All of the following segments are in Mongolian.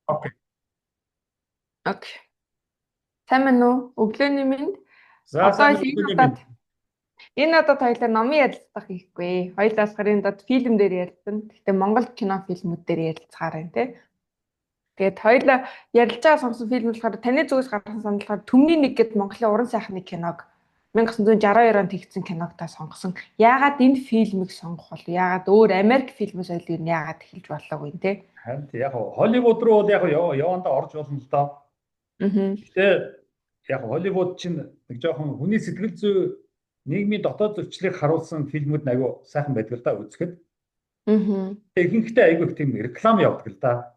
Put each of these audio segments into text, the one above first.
Окей. Окей. Сайн байна уу? Өглөөний мэнд. За Одоо сайн энэ өглөөний удаад мэнд. энэ удаад хоёлаа номын ярилцлага хийхгүй. Хоёлаа болохоор энэ удаад фильм дээр ярилцсан. Гэхдээ Монгол кино фильмүүд дээр ярилцгаар байна тий. Тэгээд хоёлаа ярилж байгаа сонгосон фильм болохоор таны зүгээс гаргасан санал болохоор Түмний нэг гээд Монголын уран сайхны киног 1962 онд хийгдсэн киног та сонгосон. Яагаад энэ фильмийг сонгох бол? Яагаад өөр Америк фильмээс хоёул ер нь яагаад эхэлж болоогүй юм те? Харин яг Холливуд руу бол яг явандаа орж болно л доо. Аа. Гэтэ яг Холливуд чинь нэг жоохон хүний сэтгэл зүй, нийгмийн дотоод зөрчлийг харуулсан фильмүүд нь айгүй сайхан байдаг л да үзэхэд. Аа. Ихэнхдээ айгүй их тийм реклам явдаг л да.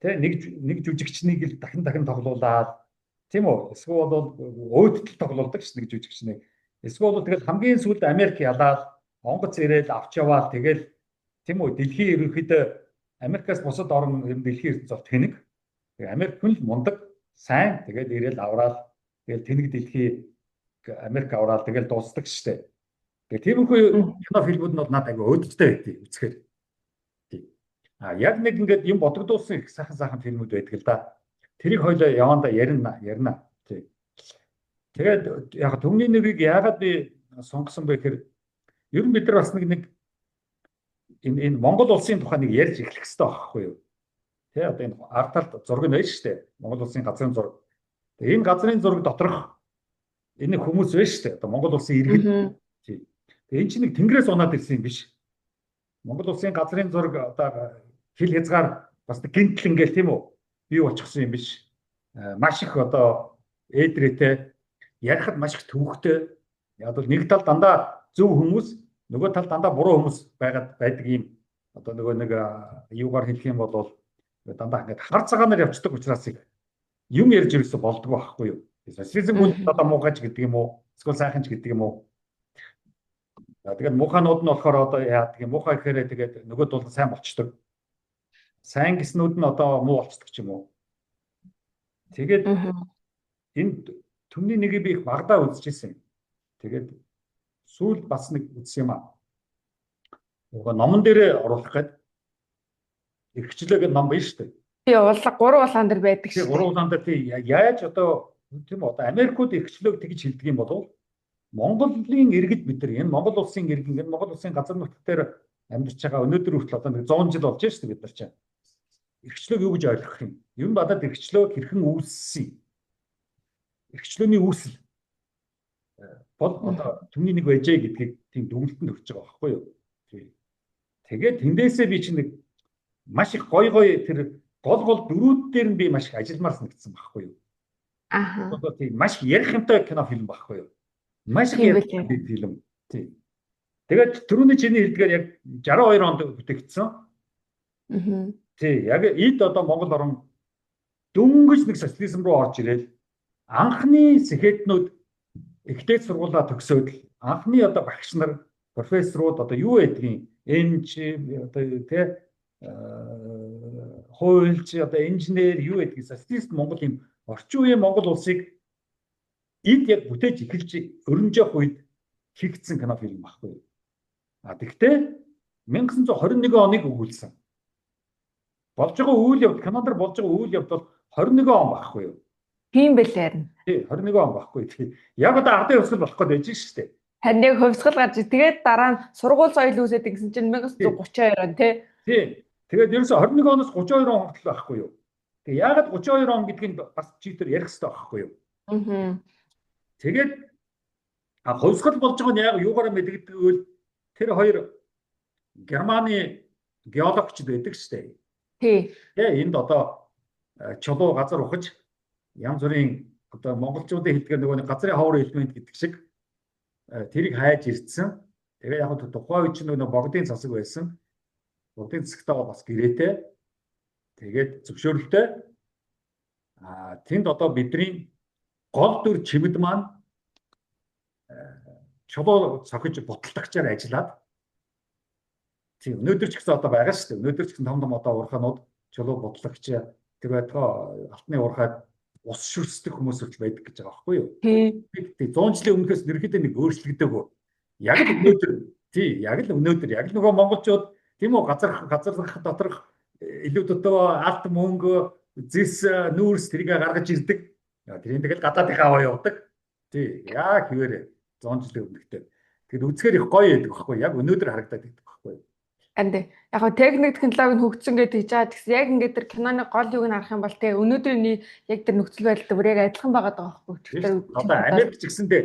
Тэ нэг жүжигчнийг л дахин дахин тоглуулаад, тийм үү? Эсвэл бол өөдтөл тоглуулдаг ш нэг жүжигчнийг. Эсвэл бол тэгэл хамгийн сүүлд Америк ялаад, онгоц ирээл авч яваал, тэгэл, тийм үү, дэлхийн ерөнхийдөө Америкаас бусад орн ер нь дэлхийн ертөнц бол тэнэг. Тэгээ Америк хүн л мундаг, сайн, тэгээд ирээл авраал, тэгэл тэнэг дэлхий Америк авраал, тэгэл дуусдаг штэ. Тэгээ тиймэрхүү кино фильмүүд нь бол надад айгүй өөдөлтэй байдгийг үзэхээр. А яг нэг ингээд юм бодогдуулсан их сайхан сайхан фильмүүд байдаг л да. Тэрийг хоёлоо явандаа ярина ярина. Тий. Тэгээд яг Түмний нэрийг яагаад би сонгосон бэ гэхээр ер нь бид нар бас нэг энэ Монгол улсын тухай нэг ярьж эхлэх хэрэгтэй байхгүй юу? Тэ одоо энэ ард талд зураг нь байна шүү дээ. Монгол улсын газрын зураг. Тэгээ энэ газрын зураг доторх энэ хүмүүс байна шүү дээ. Одоо Монгол улсын иргэд. Тий. Тэгээ энэ чинь нэг тэнгэрээс унаад ирсэн юм биш. Монгол улсын газрын зураг одоо хил хязгаар бас гинтл ингээл, тийм үү, бий болчихсон юм биш. Маш их одоо ээдрээтэй, ярихад маш их төвөгтэй. Яг бол нэг тал дандаа зөв хүмүүс, нөгөө тал дандаа буруу хүмүүс байгаад байдаг юм. Одоо нөгөө нэг юугаар хэлэх юм бол дандаа ингээд хар цагаанаар явцдаг учраас их юм ярьж ирсэн болдгоо байхгүй юу? Социализм хүн одоо муухайч гэдэг юм уу? Эсвэл сайхан ч гэдэг юм уу? За, тэгээд муухайнууд нь болохоор одоо яадаг юм, муухай гэхээр тэгээд нөгөө дулан сайн болчдөг. Сайн гэснүүд нь одоо муу болчдөг ч юм уу. Тэгээд энэ Түмний нэгийг би их багадаа үзчихсэн. Тэгээд сүүл бас нэг үзсэн юм аа. Нөгөө номон дээрээ оруулах гээд эрхчлөө гэдэг ном байна шүү дээ. Би улаа гурван улаан дээр байдаг шүү. Гурван улаан дээр, тий, яаж одоо, тийм үү, одоо Америкууд эрхчлөөг тэгж хэлдэг юм болов, Монголын иргэд, бид нар энэ Монгол улсын иргэн, энэ Монгол улсын газар нутг дээр амьдарч байгаа өнөөдөр хүртэл одоо нэг 100 жил болж шүү дээ, бид нар чинь. Эрхчлөөг юу гэж ойлгох юм? Ер нь бодоод эрхчлөө хэрхэн үүссэн юм? Эрхчлөөний үүсэл бол одоо Түмний нэг байжээ гэдгийг тийм дүгнэлтэнд хүрч байгаа байхгүй юу? Тэгээд тэндээсээ би чинь нэг маш их гой гой тэр гол гол дүрүүд дээр нь би маш их ажилламаар санагдсан байхгүй юу? Аа. Одоо тийм маш их ярих юмтай кино фильм байхгүй юу? Маш их ярих фильм. Тийм. Тэгээд түрүүний чиний хэлдгээр яг 62 онд бүтээгдсэн. Аа. Тий, яг эд одоо Монгол орн дөнгөж нэг социализм руу орж ирэл, анхны сэхэтнүүд их дээд сургуулаа төгсөөд л анхны одоо багш нар, профессорууд, одоо юу байдгийг, эмч одоо тий, хуульч, одоо инженер юу байдгийг, социалист Монгол юм орчин үеийн Монгол улсыг эд яг бүтээж эхэлж өрнөж явах үед хийгдсэн кино фильм байхгүй. А тэгтээ 1921 оныг өгүүлсэн. Болж байгаа үйл явдал, кинон болж байгаа үйл явдал бол 21 он байхгүй юу? Тийм байлээ харин. Тий, 21 он байхгүй. Тий. Яг одоо ардын хувьсгал болох гээд байж шүү дээ. Харин яг хувьсгал гарч, тэгээд дараа нь сургууль соёл үүсээд гэсэн чинь 1932 он тий. Тий. Тэгээд ерөөсө 21 оноос 32 он хүртэл байхгүй юу? Тэгээ яагаад 32 он гэдгийг бас чи тэр ярих хэрэгтэй байхгүй юу? Аа. Тэгээд хувьсгал болж байгаа нь яг юугаараа мэдэгддэг вэ? Тэр хоёр Германы геологчд байдаг шүү дээ. Тий. Тэгээ энд одоо чулуу газар ухаж, янз бүрийн одоо монголчуудын хэлдгээр нөгөө нэг газрын ховор элемент гэдэг шиг тэрийг хайж ирдсэн. Тэгээ яг тухайн үед чинь нөгөө богдын засаг байсан. Богдын засагтайгаа бас гэрээтэй. Тэгээд зөвшөөрөлтэй. А тэнд одоо бидний гол дүр Чимэд маань чулуу цохиж буталтагчаар ажиллаад, тийм, өнөөдөр ч гэсэн одоо байгаа шүү дээ. Өнөөдөр ч гэсэн том том одоо уурхаанууд чулуу бутлагч тэр байтугай алтны уурхайд ус шүрсдэг хүмүүс хүртэл байдаг гэж байгаа байхгүй юу? Тий. 100 жилийн өмнөхөөс ерөнхийдөө нэг өөрчлөгдөөгүй. Яг л өнөөдөр, тий, яг л өнөөдөр яг л нөгөө монголчууд, тийм үү, газар газар доторх илүү дутуу алт мөнгө Зис нүүрс тэрийг гаргаж ирдэг. Тэрийн тэгэл гадаадынхаа аваа явдаг. Тий, яг хэвээрээ 100 жилийн өмнөхтэй. Тэгэд үзэхээр их гоё байдаг байхгүй яг өнөөдөр харагдаад байдаг байхгүй. Анд яг го техник технологи нь хөгжсөн гэдэг хийж байгаа. Тэгсэн яг ингээд тэр киноны гол юуг нь харах юм бол те өнөөдрийн яг тэр нөхцөл байдалтай бүр яг адилхан байгаа даа байхгүй. Тэгэхээр одоо Америк ч гэсэндээ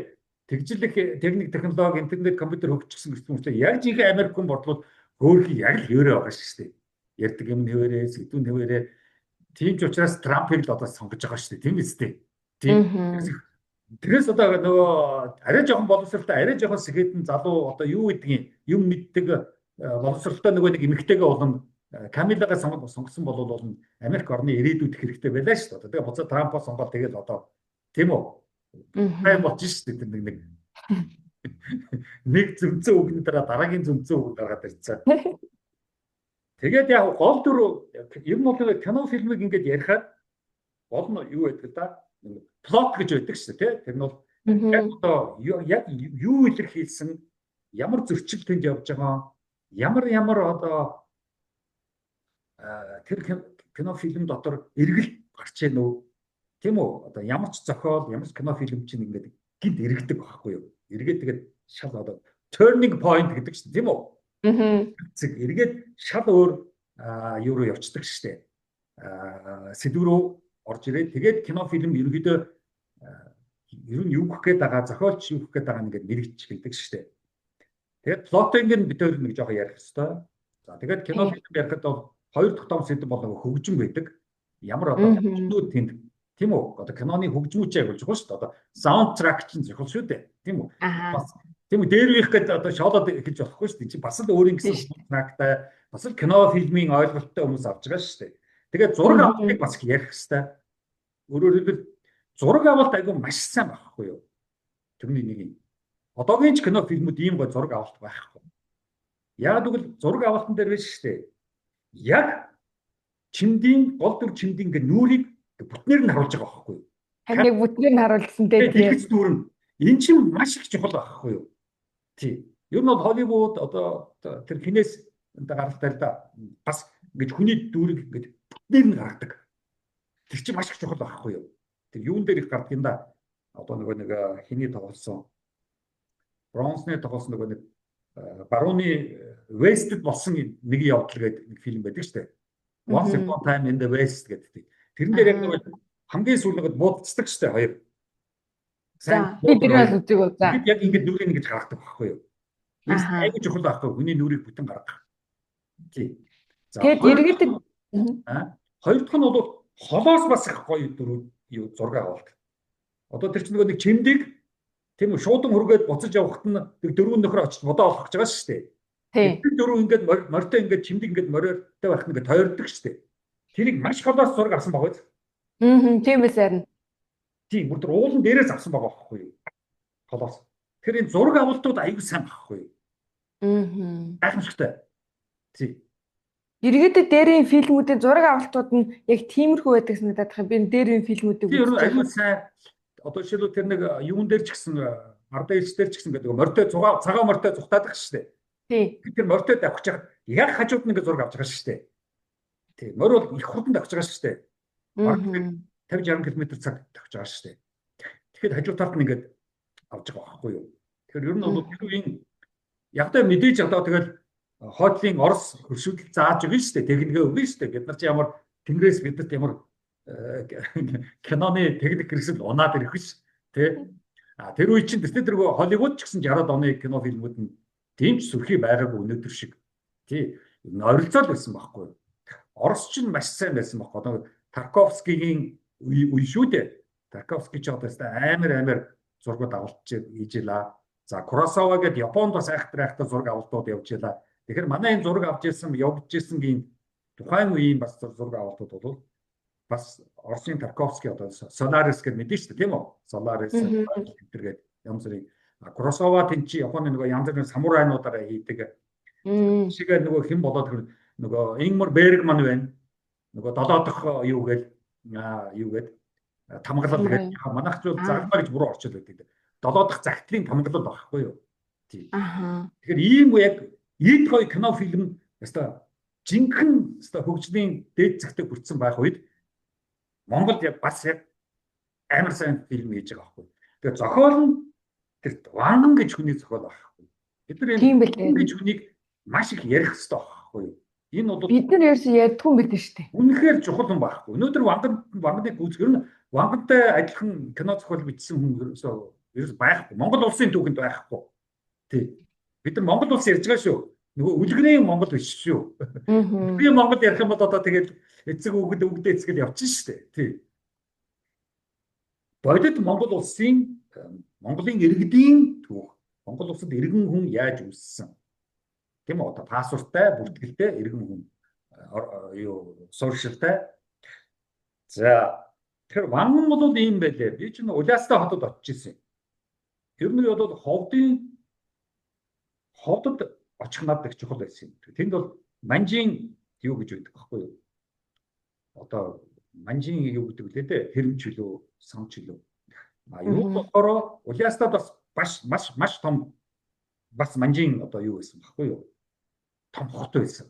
тэгжлэх техник технологи интернет компьютер хөгжчихсэн гэсэн мэт яг жинхэнэ Америк хүн бодлоод хөөрхий яг л хэвээрээ байгаа шүү дээ. Ярьдаг юм нь хэвээрээ, сэдвүүн хэвээрээ. Тийм ч учраас Трампыг л одоо сонгож байгаа шүү дээ. Тийм биз дээ. Тийм. Тэрээс одоо нөгөө арай жоохон боловсралтай, арай жоохон сэхэдэн залуу одоо юу гэдгийг юм мэддэг боловсралтай нөгөө нэг эмэгтэйгээ болон Камилагаа сонгосон бол бол Америк орны ирээдүйд хэрэгтэй байлаа шүү дээ. Тэгээ буцаа Трампоо сонгоод тэгэл одоо тийм үү? Бай болж шүү дээ тэр нэг нэг зөнцөн үгний дараа дараагийн зөнцөн үг гаргаад ирсэн. Тэгээд яг гол дүр ер нь бол кино фильмийг ингээд ярихаар гол нь юу байдаг да? Plot гэж байдаг шүү дээ, тий? Тэр нь бол яг одоо яг юу илэрхийлсэн, ямар зөрчил тэнд явж байгаа, ямар ямар одоо тэр кино фильм дотор эргэлт гарч ийн үү? Тийм үү? Одоо ямар ч зохиол, ямар ч кино фильм чинь ингээд гинт эргэдэг байхгүй юу? Эргээд тэгээд шал одоо turning point гэдэг чинь тийм үү? Зэг эргээд шал өөр юу руу явцдаг шүү дээ. Сэдв рүү орж ирээд тэгээд кино фильм ерөнхийдөө ер нь юу гэх гээд байгаа, зохиолч юу гэх гээд байгаа нь ингээд мэрэгч гэлдэг шүү дээ. Тэгээд plotting нь бид өөр нэг жоохон ярих хэвээр. За тэгээд кино фильм ярихад бол хоёр дахь том сэдэв бол нөгөө хөгжим байдаг. Ямар одоо хөгжмүүд тэнд тийм үү? Одоо киноны хөгжмүүч яг болж байгаа шүү дээ. Одоо soundtrack чинь чухал шүү дээ. Тийм үү? Бас тийм үү, дээр үеих гээд одоо шоолоод эхэлж болохгүй шүү дээ. Чи бас л өөрийн гэсэн soundtrack-тай, бас л кино фильмийн ойлголттой хүмүүс авч байгаа шүү дээ. Тэгээд зураг авалтыг бас ярих хэвээр. Өөрөөр хэлбэл зураг авалт айгүй маш сайн байхгүй юу? Тэрний нэг юм. Одоогийн ч кино фильмүүд ийм гой зураг авалт байхгүй. Яг гэвэл зураг авалтан дээр биш шүү дээ. Яг чимдийн гол дүр чимдийн ингээ нүрийг бүтнээр нь харуулж байгаа байхгүй юу? Харин яг бүтнээр нь харуулсан дээ. Дэлгэц дүүрэн. Энэ чинь маш их чухал байхгүй юу? Тий. Ер нь бол Холливуд одоо тэр хинээс гаралтай л да. Бас ингэж хүний дүүрийг ингэж бүтнээр нь гаргадаг. Тэр чинь маш их чухал байхгүй юу? Тэр юун дээр их гардаг юм да. Одоо нөгөө нэг хиний тоглосон Бронсны тоглосон нөгөө нэг барууны West-д болсон нэг явдал гэдэг нэг фильм байдаг шүү дээ. Once Upon Time in the West гэдэг. Тэрэн дээр яг нөгөө хамгийн сүүл нөгөө буудцдаг шүү дээ хоёр. За би тэр бол үзег. За. Яг ингэж нүрийг ингэж гаргадаг байхгүй юу? Айгуу чухал байхгүй хүний нүрийг бүтэн гаргах. Тий. За. Тэгэд эргээд хоёр дахь нь бол холоос бас их гоё дөрөв юу зураг авалт. Одоо тэр чинь нөгөө нэг чимдийг тийм үү шуудан хүргээд буцаж явахад нь нэг дөрвөн нөхөр очиж модоо олох гэж байгаа шүү дээ. Тэр дөрөв ингээд морьтой ингээд чимдэг ингээд мориортой байх нь ингээд тойрдог шүү дээ. Тэрийг маш холоос зураг авсан байгаа биз? Аа, тийм ээ сайрна. Тийм, бүр тэр уулан дээрээс авсан байгаа байхгүй юу? Холоос. Тэгэхээр энэ зураг авалтууд аюу сайн байхгүй юу? Аа. Гайхамшигтай. Тийм. Иргэдэд дээрийн фильмүүдийн зураг авалтууд нь яг тиймэрхүү байдаг санагдаад байна. Би энэ дээрийн фильмүүдийг үзэж аюу сайн. Одоо жишээлбэл тэр нэг юун дээр ч гэсэн ардаа элч дээр ч гэсэн гэдэг морьтой цагаан морьтой зүхтаадаг шүү дээ. Тийм. Тэр морьтой давхиж хахад яг хажууд нь ингэ зураг авч байгаа шүү дээ. Тийм. Морь бол их хурдан давхиж байгаа шүү дээ. 50 60 км цаг давхиж байгаа шүү дээ. Тэгэхээр хажуу талд нь ингээд авч байгаа байхгүй юу? Тэгэхээр ер нь бол тэр үеийн ягдаа мэдээж одоо тэгэл хойдлын Орос хөршүүдэл зааж өгнө шүү дээ. Техникээ өгнө шүү дээ. Бид нар чи ямар тэнгэрээс бидэд ямар киноны техник хэрэгсэл унаад ирэх ш тэ. А тэр үе чинь тэртээ тэргүй Холливуд ч гэсэн 60-аад оны кино фильмүүд нь тийм ч сүрхий байгаагүй өнөөдөр шиг. Тий. Ойролцоол байсан байхгүй юу? Орос ч маш сайн байсан байхгүй. Одоо Тарковскигийн үе шүү дээ. Тарковский ч одоо амар амар зургууд авалт хийж илаа. За Куросава гэдэг Японд бас айхтар айхтар зураг авалтууд явж илаа. Тэгэхээр манай энэ зураг авч ирсэн явж ирсэн гийн тухайн үеийн бас зураг авалтууд бол бас Оросын Тарковский одоо Solaris гэдэг мэдэн шүү дээ, тийм үү? Solaris энэ гэдэг янз бүрийн Куросава тэн чи Японы нөгөө янз бүрийн самурайнуудаараа хийдэг. Шиг нөгөө хэн болоод нөгөө Ингмар Бергман байна. Нөгөө долоо дахь юу гээл юу гээд тамгалал гэдэг манайх ч бол загалмай гэж буруу орчод байдаг. Долоо дахь загтлын тамгалал байхгүй юу? Тийм. Аа. Тэгэхээр ийм яг ийд гоё кино фильм өстой жинхэнэ өстой хөгжлийн дээд зэгтээ хүртсэн байх үед Монголд яг бас яг амар сайн фильм хийж байгаа байхгүй. Тэгээ зохиол нь тэр Ванган гэж хүний зохиол байхгүй. Бид нар энэ гэж хүнийг маш их ярих хэрэгтэй байхгүй. Энэ бол бид нар ерөөсөө ярьдгүй юм билээ шүү дээ. Үнэхээр чухал хүн байхгүй. Өнөөдөр Ванганы гүйцэтгэр нь Вангантай адилхан кино зохиол бичсэн хүн ерөөсөө байхгүй. Монгол улсын түүхэнд байхгүй. Тий. Бид нар Монгол улс ярьж байгаа шүү. Нөгөө үлгэрийн Монгол биш шүү. Би Монгол ярих юм бол одоо тэгээд эцэг өгд өгдөө эцгэл явчихна шүү дээ. Тий. Бодит Монгол улсын Монголын иргэдийн түүх. Монгол улсад иргэн хүн яаж үүссэн? Тийм үү? Одоо паспорттай, бүртгэлтэй иргэн хүн юу суурьшилтай. За, тэгэхээр Ванган бол ийм байлээ. Би чинь Улаастай хотод очиж исэн. Тэр нь бол ховдод очих надад их чухал байсан юм. Тэнд бол манжийн юу гэж байдаг байхгүй юу? Одоо манжийн юу гэдэг лээ дээ? Хэрэмч хөлөө, самч хөлөө. А юу болохоор Улаастад бас маш маш том бас манжийн одоо юу байсан байхгүй юу? Том хот байсан.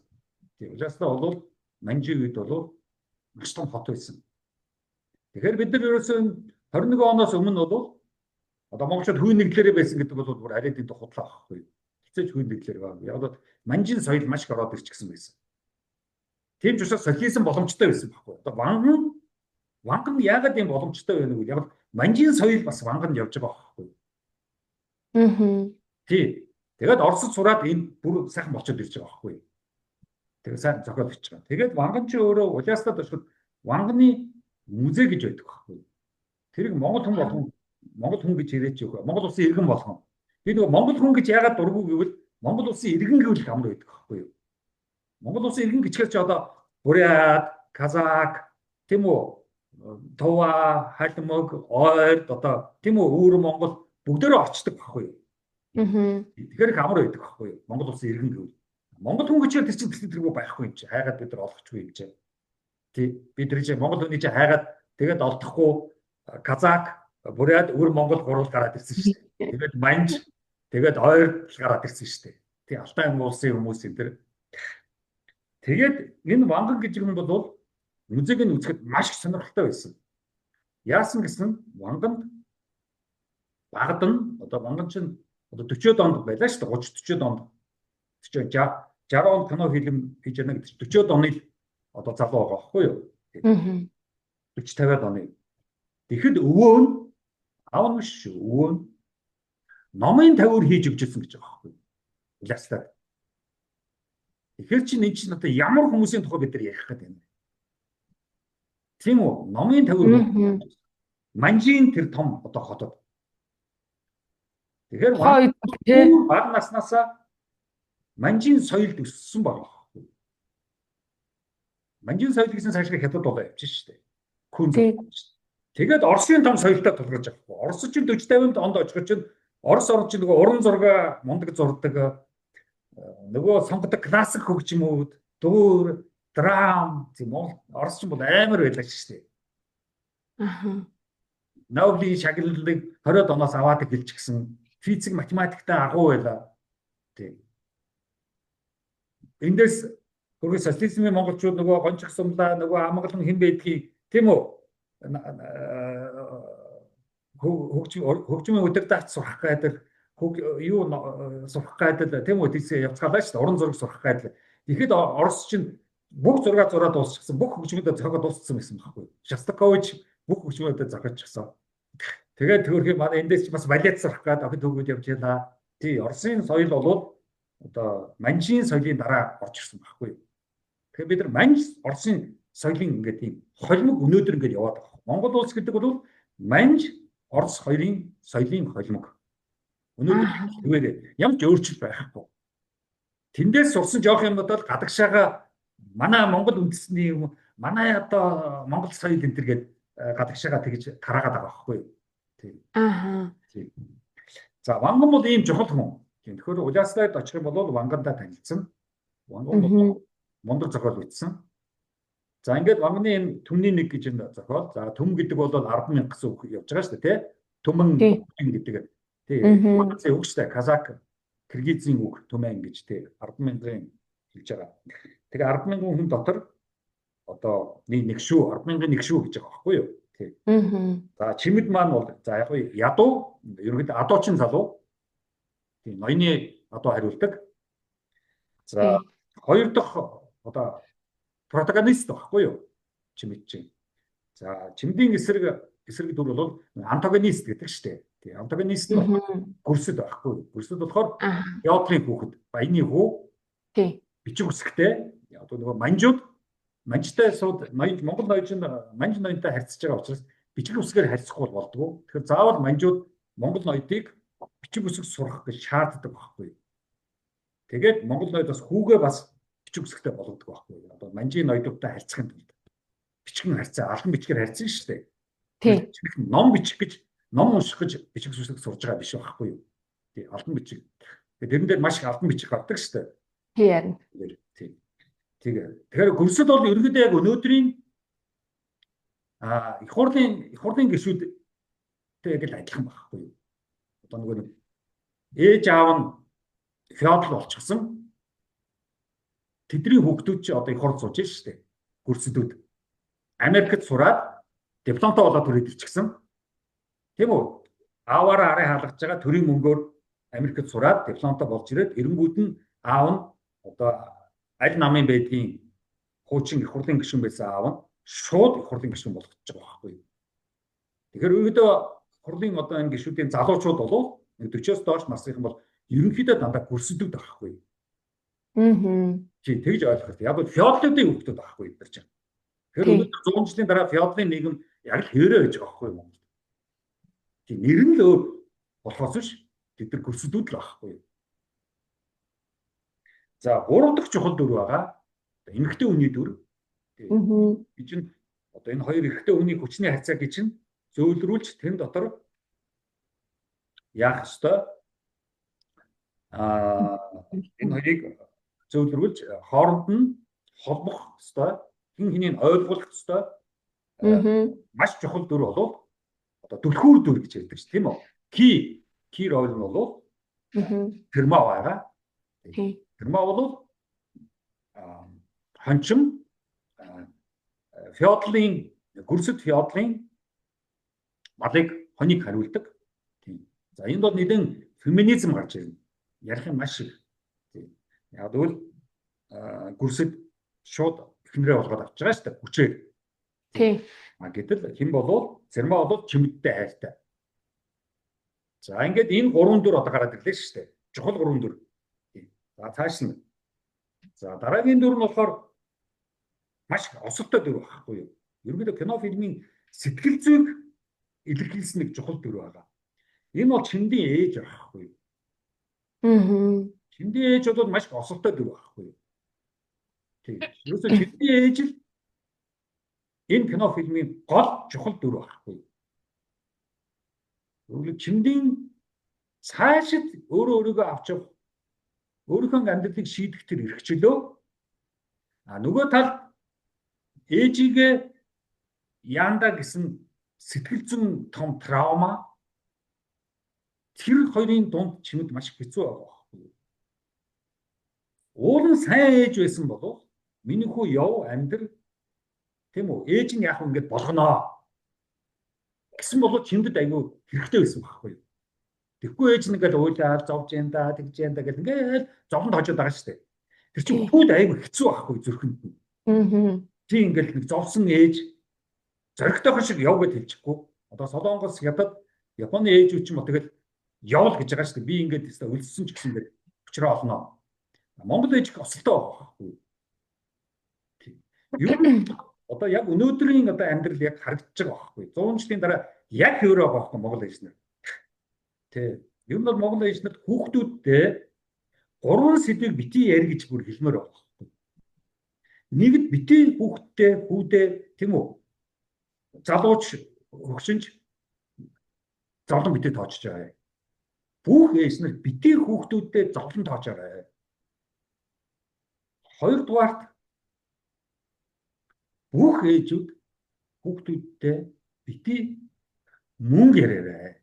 Тийм, Улаастад бол манжийн үед бол маш том хот байсан. Тэгэхээр бид нар ерөөсөө 21 оноос өмнө бол одоо монголчууд хүйн нэгдлээрээ байсан гэдэг бол бүр арай дэнд худлаа байхгүй юу? Хизээч хүйн нэгдлээр баг. Яг бол манжийн соёл маш их ороод ирчихсэн байсан. Тийм ч учраас социализм боломжтой байсан байхгүй. Одоо Ванган яагаад ийм боломжтой байна вэ? Яг бол манжийн соёл бас Ванганд явж байгаа байхгүй. Аа. Тий. Тэгээд Оросд сураад энэ бүр сайхан болчиход ирж байгаа байхгүй. Тэгээд сайн зохиол хийж байгаа. Тэгээд Ванган чи өөрөө Улаастад очиход Ванганы музей гэж байдаг байхгүй. Тэрийг монгол хүн болгон монгол хүн гэж яриач юу. Монгол улсын иргэн болгон. Би нөгөө монгол хүн гэж яагаад дургу гэвэл Монгол улсын иргэн гэвэл их амар байдаг байхгүй юу? Монгол улсын иргэн гэчихээр чи одоо Бурят, Казак, тийм үү? Тува, Халимог, Ойрд одоо тийм үү? Өвөр Монгол бүгдээрээ орчдөг байхгүй юу? Аа. Тэгэхээр их амар байдаг байхгүй юу? Монгол улсын иргэн гэвэл. Монгол хүн гэчихээр тэр чинь тэргүй байхгүй юм чи. Хайгаад бид нар олохчгүй юм чи. Тий. Бид нар чи Монгол хүний чи хайгаад тэгээд олдохгүй Казак, Бурят, Өвөр Монгол гурвал гараад ирсэн шүү дээ. Тэгээд Манж, тэгээд Ойрд гараад ирсэн шүү дээ. Тий, Алтай улсын хүмүүс энэ төр. Тэгээд энэ Ванган гэж юм бол музейг нь үзэхэд маш их сонирхолтой байсан. Яасан гэсэн Ванганд багад нь одоо Ванган чинь одоо 40-од онд байлаа шүү дээ. 30 40-од онд 40 60 онд кино фильм хийж яана гэдэг чинь 40-од оны л одоо залуу байгаа байхгүй юу? Аа. 40 50-ад оны. Тэгэхэд өвөө нь аав нь биш шүү. Өвөө нь номын тавиур хийж өгч ирсэн гэж байгаа байхгүй юу? Улаастад. Тэгэхээр чинь энэ чинь одоо ямар хүмүүсийн тухай бид нар ярих гэдэг юм бэ? Тийм үү? Номын тавиур Манжийн тэр том одоо хотод. Тэгэхээр бага наснаасаа манжийн соёлд өссөн байгаа байхгүй. Манжийн соёл гэсэн цаашгаа хятад болоо явчих шүү дээ. Күн шүү дээ. Тэгээд Оросын том соёлтой тулгарч байгаа байхгүй. Орос чинь 40 50-нд онд очиход чинь Орос орн чинь нөгөө уран зураг мундаг зурдаг, нөгөө сонгодог классик хөгжмүүд, дуур, драм тийм Монгол Орос чинь бол амар байлаа шүү дээ. Аа. Нобелийн шагналыг 20-од оноос аваад эхэлчихсэн. Физик, математиктай агуу байлаа. Тийм. Эндээс хөргө социализмын монголчууд нөгөө гончих сумлаа, нөгөө амгалан хэн байдгийг тийм үү? Хөгжмийн удирдахч сурах гэдэг юу сурах гэдэг тийм үү? Тийсээ явцгаалаа шүү дээ. Уран зураг сурах гэдэг. Тэгэхэд Орос чинь бүх зураг зураад дуусчихсан. Бүх хөгжмөдөө зохиогоо дууссан байсан байхгүй. Шостакович бүх хөгжмөдөө зохиочихсон. Тэгээд төрхий манай эндээс ч бас балет сурах гээд охид хөвгүүд явж байлаа. Тий, Оросын соёл бол одоо манжийн соёлын дараа орж ирсэн байхгүй. Тэгэхээр бид нар манж Оросын соёлын ингээд ийм холимог өнөөдөр ингээд яваад байгаа. Монгол улс гэдэг бол манж Орос хоёрын соёлын холимог. Өнөөдөр зүгээр ямар ч өөрчлөлт байхгүй. Тэндээс сурсан жоох юмнууд бол гадагшаага манай Монгол үндэсний юм, манай одоо Монгол соёл энэ төр гээд гадагшаага тэгж тараагаад байгаа байхгүй юу? Тийм. Аа. Тийм. За, Ванган бол ийм чухал хүн. Тийм. Тэгэхээр Улаастайд очих юм бол Вангандаа танилцсан. Ванган бол мундаг зохиол бичсэн. За, ингээд Ванганы энэ түмний нэг гэж энэ зохиол. За, түм гэдэг бол 10,000 гэсэн үг явж байгаа шүү дээ, тий? Түмэн гэдэг. Тий. Үг шүү дээ. Казак, Киргизийн үг түмэн гэж тий. 10,000-ын хэлж байгаа. Тэгээ 10,000 хүн дотор одоо нэг шүү, 100001 шүү гэж байгаа байхгүй юу? Тий. За Чимэд маань бол за яг ядуу, ерөнхийдөө адуучин залуу. Тий, ноёны адуу хариулдаг. За хоёр дахь одоо протагонист байхгүй юу? Чимэд чинь. За Чимдийн эсрэг дүр бол антагонист гэдэг шүү дээ. Тий, антагонист нь Гүрсэд байхгүй. Гүрсэд болохоор Феодрын хүүхэд, баяны хүү. Тий. Бичиг үсгтэй. Одоо нөгөө манжууд манжтай сууд манж Монгол ноён манж ноёнтой харьцаж байгаа учраас бичиг үсгээр харьцахгүй болдгоо. Тэгэхээр заавал манжууд Монгол ноёдыг бичиг үсэг сурах гэж шаарддаг байхгүй. Тэгээд Монгол ноёд бас хүүгээ бас бичиг үсгтэй болгодог байхгүй. Одоо манжийн ноёдуудтай харьцахын тулд бичгэн харьцаа, албан бичгээр харьцсан шүү дээ. Тий. Ном бичих гэж, ном унших гэж бичиг үсэг сурж байгаа биш байхгүй юу? Тий, албан бичиг. Тэгээд тэрэн дээр маш их албан бичиг гардаг шүү дээ. Тий, харин. Тий. Тэгээ. Тэгэхээр Гүрсэд бол ерөнхийдөө яг өнөөдрийн их хурлын гишүүдтэй яг л адилхан байхгүй юу? Одоо нөгөө нэг ээж аав нь феодал болчихсон. Тэдний хүүхдүүд чи одоо их хурл сууж шүү дээ. Гүрсэдүүд. Америкт сураад дипломтой болоод төрээд ирчихсэн. Тийм үү? Ааваараа арын хаалгаж байгаа төрийн мөнгөөр Америкт сураад дипломтой болж ирээд эренгүүд нь аав нь одоо аль намын байдгийн хуучин их хурлын гишүүн байсан аав нь шууд их хурлын гишүүн болгож байгаа байхгүй юу? Тэгэхээр ерөнхийдөө хурлын одоо энэ гишүүдийн залуучууд болов 40-оос доош насныхан бол ерөнхийдөө дандаа гүрсэдүүд байхгүй юу? Тий, тэгж ойлгох хэрэгтэй. Яг бол феодлуудын хүүхдүүд байхгүй юу тэр чинь. Тэгэхээр өнөөдөр 100 жилийн дараа феодлын нийгэм яг л хэврээ байж байгаа байхгүй юу Монголд. Тий, нэр нь л өөр болохоос биш тэд нар гүрсэдүүд л байхгүй юу? За гурав дахь чухал дүр байгаа. Эмэгтэй хүний дүр. Би чинь одоо энэ хоёр эрэгтэй хүний хүчний харьцааг чинь зөөлрүүлж тэрэн дотор яах ёстой? Энэ хоёрыг зөөлрүүлж хооронд нь холбох ёстой, хэн хэнийг ойлгох ёстой. Маш чухал дүр бол одоо түлхүүр дүр гэж ярьдаг шүү, тийм үү? Key role нь бол Тэрмаа байгаа. Тэрмаа бол хончин феодлын гүрсэд феодлын малыг хоныг хариулдаг. Тийм. За энд бол нэгэн феминизм гарч ирнэ. Ярих юм маш их. Тийм. Яг тэгвэл гүрсэд шууд эхнэрээ болгоод авч байгаа шүү дээ. Хүчээр. Тийм. А гэтэл хэн болвол Цэрмаа бол Чимэдтэй хайртай. За ингээд энэ гурван дүр одоо гараад ирлээ шүү дээ. Чухал гурван дүр. За цааш нь. За дараагийн дүр нь болохоор маш осолтой дүр байхгүй юу? Ерөнхийдөө кино фильмийн сэтгэл зүйг илэрхийлсэн нэг чухал дүр байгаа. Энэ бол Чимдийн ээж байхгүй юу? Чимдийн ээж бол маш осолтой дүр байхгүй юу? Тийм. Ерөөсөө Чимдийн ээж л энэ кино фильмийн гол чухал дүр байхгүй юу? Өөрөлд Чимдийн цаашид өөрөө өөрийгөө авч явах, өөрийнхөө амьдралыг шийдэх тэр эрхчлөө. А нөгөө талд ээжигээ яанда гэсэн сэтгэл зүйн том траума, тэр хоёрын дунд Чимэд маш хэцүү байгаа байхгүй юу? Уул нь сайн ээж байсан болов миний хүү яв амьдр, тийм үү? Ээж нь яг ингэж болгоноо гэсэн болов Чимдэд айгүй хэрэгтэй байсан байхгүй юу? Тэгэхгүй ээж нь ингээл уйлаад зовж юм да, тэгж юм да гэл ингээл зовлон тоожод байгаа шүү дээ. Тэр чинь хүүд айгүй хэцүү байхгүй зүрхэнд нь. Тий ингээл нэг зовсон ээж зоригтойхон шиг яв гэж хэлчихгүй. Одоо Солонгос, Хятад, Японы ээжүүд ч юм уу тэгэл явал гэж байгаа шүү дээ. Би ингээд өстой өлссөн ч гэсэн ингээд хүчрээ олно. Монгол ээж их осолтой байгаа байхгүй. Ер нь одоо яг өнөөдрийн одоо амьдрал яг харагдаж байгаа байхгүй. 100 жилийн дараа яг хэврээ байгаа байхгүй Монгол ээж нар. Тэ. Ер нь бол Монгол ээж нарт хүүхдүүдтэй гурван сэдвийг битгий яри гэж бүр хэлмээр байгаа байхгүй. Нэгд битгий хүүхдтэй хүүдээ, тийм үү? Залууч хөгшинч зовлон битгий тоочж байгаа. Бүх ээж нар битгий хүүхдүүдтэй зовлон тоочоорой. Хоёрдугаарт бүх ээжүүд хүүхдүүдтэй битгий мөнгө яриарай.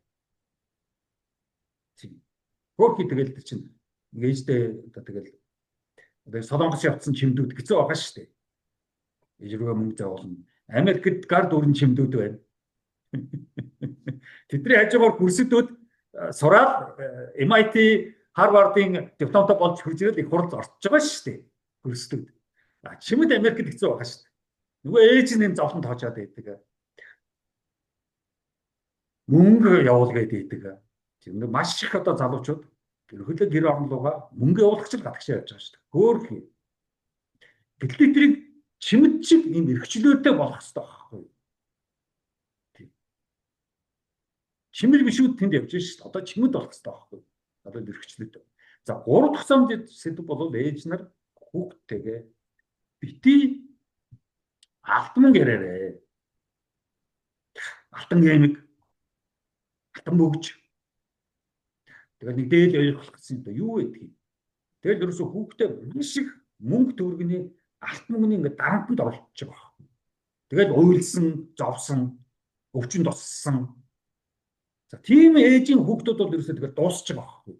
Хөөхий тэгэл тэр чинь ээжтэй одоо тэгэл одоо Солонгос явцсан чимдүүд хэцүү байгаа шүү дээ. Ээж рүүгээ мөнгө зовоолно. Америкт гар дүүрэн чимдүүд байна. Тэдний хажуугаар гүрсэдүүд сураад MIT, Harvard-ын дипломтой болж хурж ирээд их хурал орчиж байгаа шүү дээ. Гүрсдүүд. Чимэд Америкт хэцүү байгаа шүү дээ. Нөгөө ээж нь энэ зовлон тоочоод байдаг. Мөнгө явуул гээд байдаг. Тийм маш их одоо залуучууд ерөнхийдөө гэр орон руугаа мөнгө явуулах ч гадагшаа явж байгаа шүү дээ. Хөөх. Гэтэл тэрийг чимэд шиг ийм эрхчлөөтэй болох хэрэгтэй байхгүй юу? Тийм. Чимэл бишүүд тэнд явж шүү дээ. Одоо чимэд болох хэрэгтэй байхгүй юу? Одоо эрхчлөөтэй. За гурав дахь самд сэдв бол ээж нар хүүхдтэйгээ бити алтан мөнгө яриарэ. Алтан гэмэг, алтан бөгж. Тэгэл нэг дээл ойлгох гэсэн юм юу байдгийг. Тэгэл ерөөсө хүүхдээ маш их мөнгө төгрөгийн алт мөнгөний ингээд дарамтанд оруулчих байгаа. Тэгэл уйлсан, зовсон, өвчин туссан. За тийм ээжийн хүүхдүүд бол ерөөсөө тэгэл дуусчих байгаа байхгүй.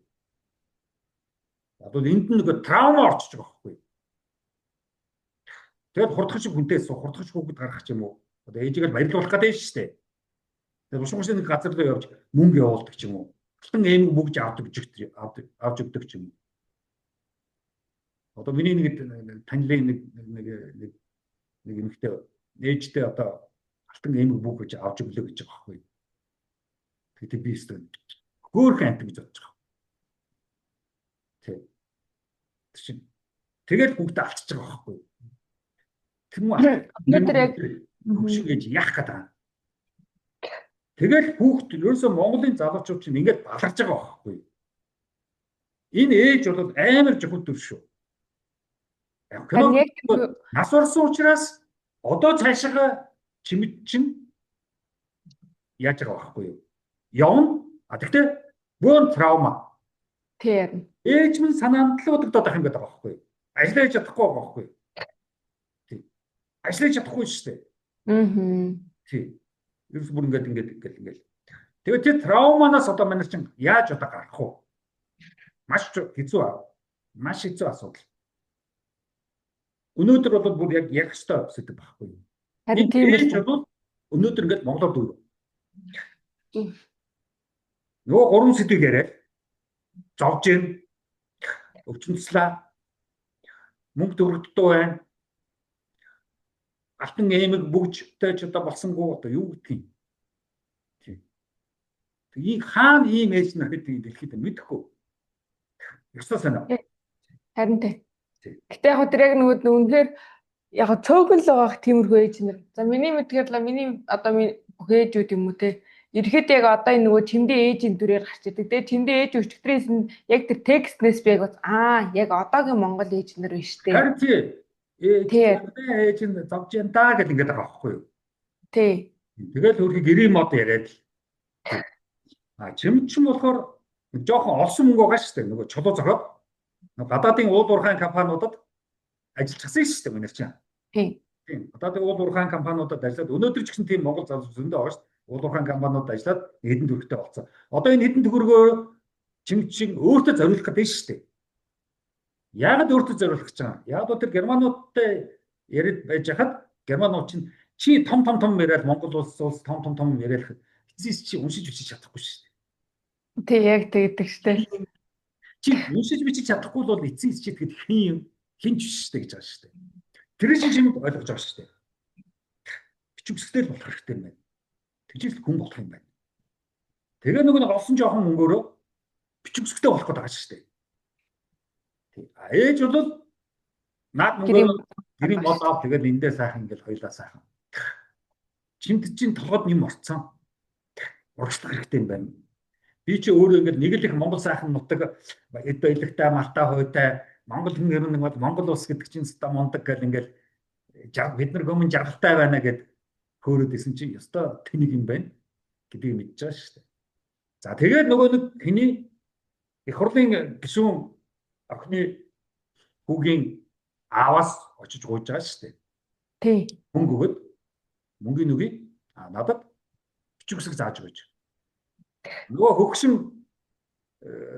Одоо энд нь нэг траума орчиж байгаа байхгүй. Тэгээд хурдхан шиг хүнтэй хурдхан шиг хүүхэд гаргах ч юм уу. Одоо ээжигээр баярлуулах гэдэг нь шүү дээ. Тэгээд бушгуш нэг газар руу явж мөнгө явуулдаг ч юм уу. Алтан эмэг бүгж авдаг авч өгдөг ч юм уу. Одоо миний нэг танилын нэг нэг нэг нэг эмэгтэй ээжтэй одоо алтан эмэг бүгж авч өглөө гэж байгаа байхгүй. Тэгээд би өстө хөөхөн амт гэж бодож байгаа. Тэг. Тэр чинь тэгэл бүгд алдчихж байгаа байхгүй. Тэр мөн өнөөдөр яг хөгшин гэж яах гээд байгаа. Тэгэл хүүхд ерөөсөө Монголын залуучууд чинь ингэж баларч байгаа байхгүй. Энэ ээж бол амар чухал төр шүү. Яг нас орсон учраас одоо цаашаа чимэд чинь яаж байгаа байхгүй юу? Явна. А тэгтээ бөөн траума. Тийм. Ээж минь санаанд л бодогдоод байх юм гэдэг байгаа байхгүй юу? Ажиллаж хийж чадахгүй байгаа байхгүй юу? Тийм. Ажиллаж чадахгүй шүү дээ. Аа. Тийм. Ерөөс бүр ингээд ингээд ингээд ингээд. Тэгээд тэр трауманаас одоо манай чинь яаж одоо гарах вэ? Маш хэцүү. Маш хэцүү асуудал. Өнөөдөр бол бүр яг ярих ёстой сэдэв байхгүй юу? Харин тийм ээж бол өнөөдөр ингээд монголоор дүүрв. Нөгөө гурван сэдвийг яриад зовж гин өвчин туслаа мөнгө төгрөгддөг байна. Алтан эмэг бүгжтэй ч одоо болсонгүй одоо юу гэдгийг. Тийм. Тгийг хаана ийм ээж нар гэдгийг дэлхийд мэдэхгүй. Ёстой санаа. Харин тий. Гэтэ яг тэр яг нөгөө үнэхээр яг цөөхөн л байгаах тиймэрхүү ээж нар. За миний мэдгээр л миний одоо бүх ээжүүд юм уу те. Ерхэд яг одоо энэ нөгөө чимдээ ээжийн дүрээр гарч идэг. Тэгээ чимдээ ээж өчигдрээс нь яг тэр текстнээс би яг яг одоогийн Монгол ээж нар биш те. Харин тий. Ээж нь зовж юм даа гэл ингээд байгаа байхгүй юу? Тий. Тэгэл хөрхи гэрийн мод яриад л. А чимчин болохоор жоохон олсон мөнгө байгаа шүү дээ. Нөгөө чулуу зохиод гадаадын уул уурхайн компаниудад ажиллчихсан шүү дээ манай чинь. Тийм. Тийм. Гадаадын уул уурхайн компаниудад ажиллаад өнөөдөр ч гэсэн тийм Монгол залуу зөндөө байгаа шүү дээ. Уул уурхайн компаниудад ажиллаад хэдэн төгрөгтэй болсон. Одоо энэ хэдэн төгрөгөөр чимчин өөртөө зориулах гэдэг шүү дээ. Яагаад өөртөө зориулах гэж байгаа юм? Яг бол тэр германуудтай яриад байж хахад германууд чинь чи том том том яриад Монгол улс улс том том том яриад эцэс чи уншиж бичиж чадахгүй шүү дээ. Тий, яг тэгдэг шүү дээ. Чи уншиж бичиж чадахгүй бол эцэс чи тэгэхэд хин юм хин ч биш шүү дээ гэж байгаа шүү дээ. Тэр чинь чимд ойлгож байгаа шүү дээ. Бичиг үсгтэй л болох хэрэгтэй юм байна. Тэгжээс л хүн болох юм байна. Тэгээ нөгөө нэг олсон жоохон мөнгөөрөө бичиг үсгтэй болох гэдэг байгаа шүү дээ. А ээж бол наад мөнгөөр гэрийн мод ав тэгэл эндээ сайхан ингээл хоёлаа сайхан. Чимд чинь толгойд юм орцсон. Урагшлах хэрэгтэй юм байна. Би чи өөрөө ингээд нэг л их Монгол сайхан нутаг эд баялагтай, малтай хойтой Монгол хүн ер нь бол Монгол улс гэдэг чинь өстой мундаг гэл ингээл бид нар гомн жаргалтай байна гэд хөөрөөд исэн чинь ёстой тэнэг юм байна гэдгийг мэдж байгаа шүү дээ. За тэгээд нөгөө нэг хэний их хурлын гишүүн охины хүүгийн ааваас очиж гуйж байгаа шүү дээ. Тий. Мөнгө өгөөд мөнгөний нүгийг надад бичиг үсэг зааж өгөөч. Нөгөө хөгшин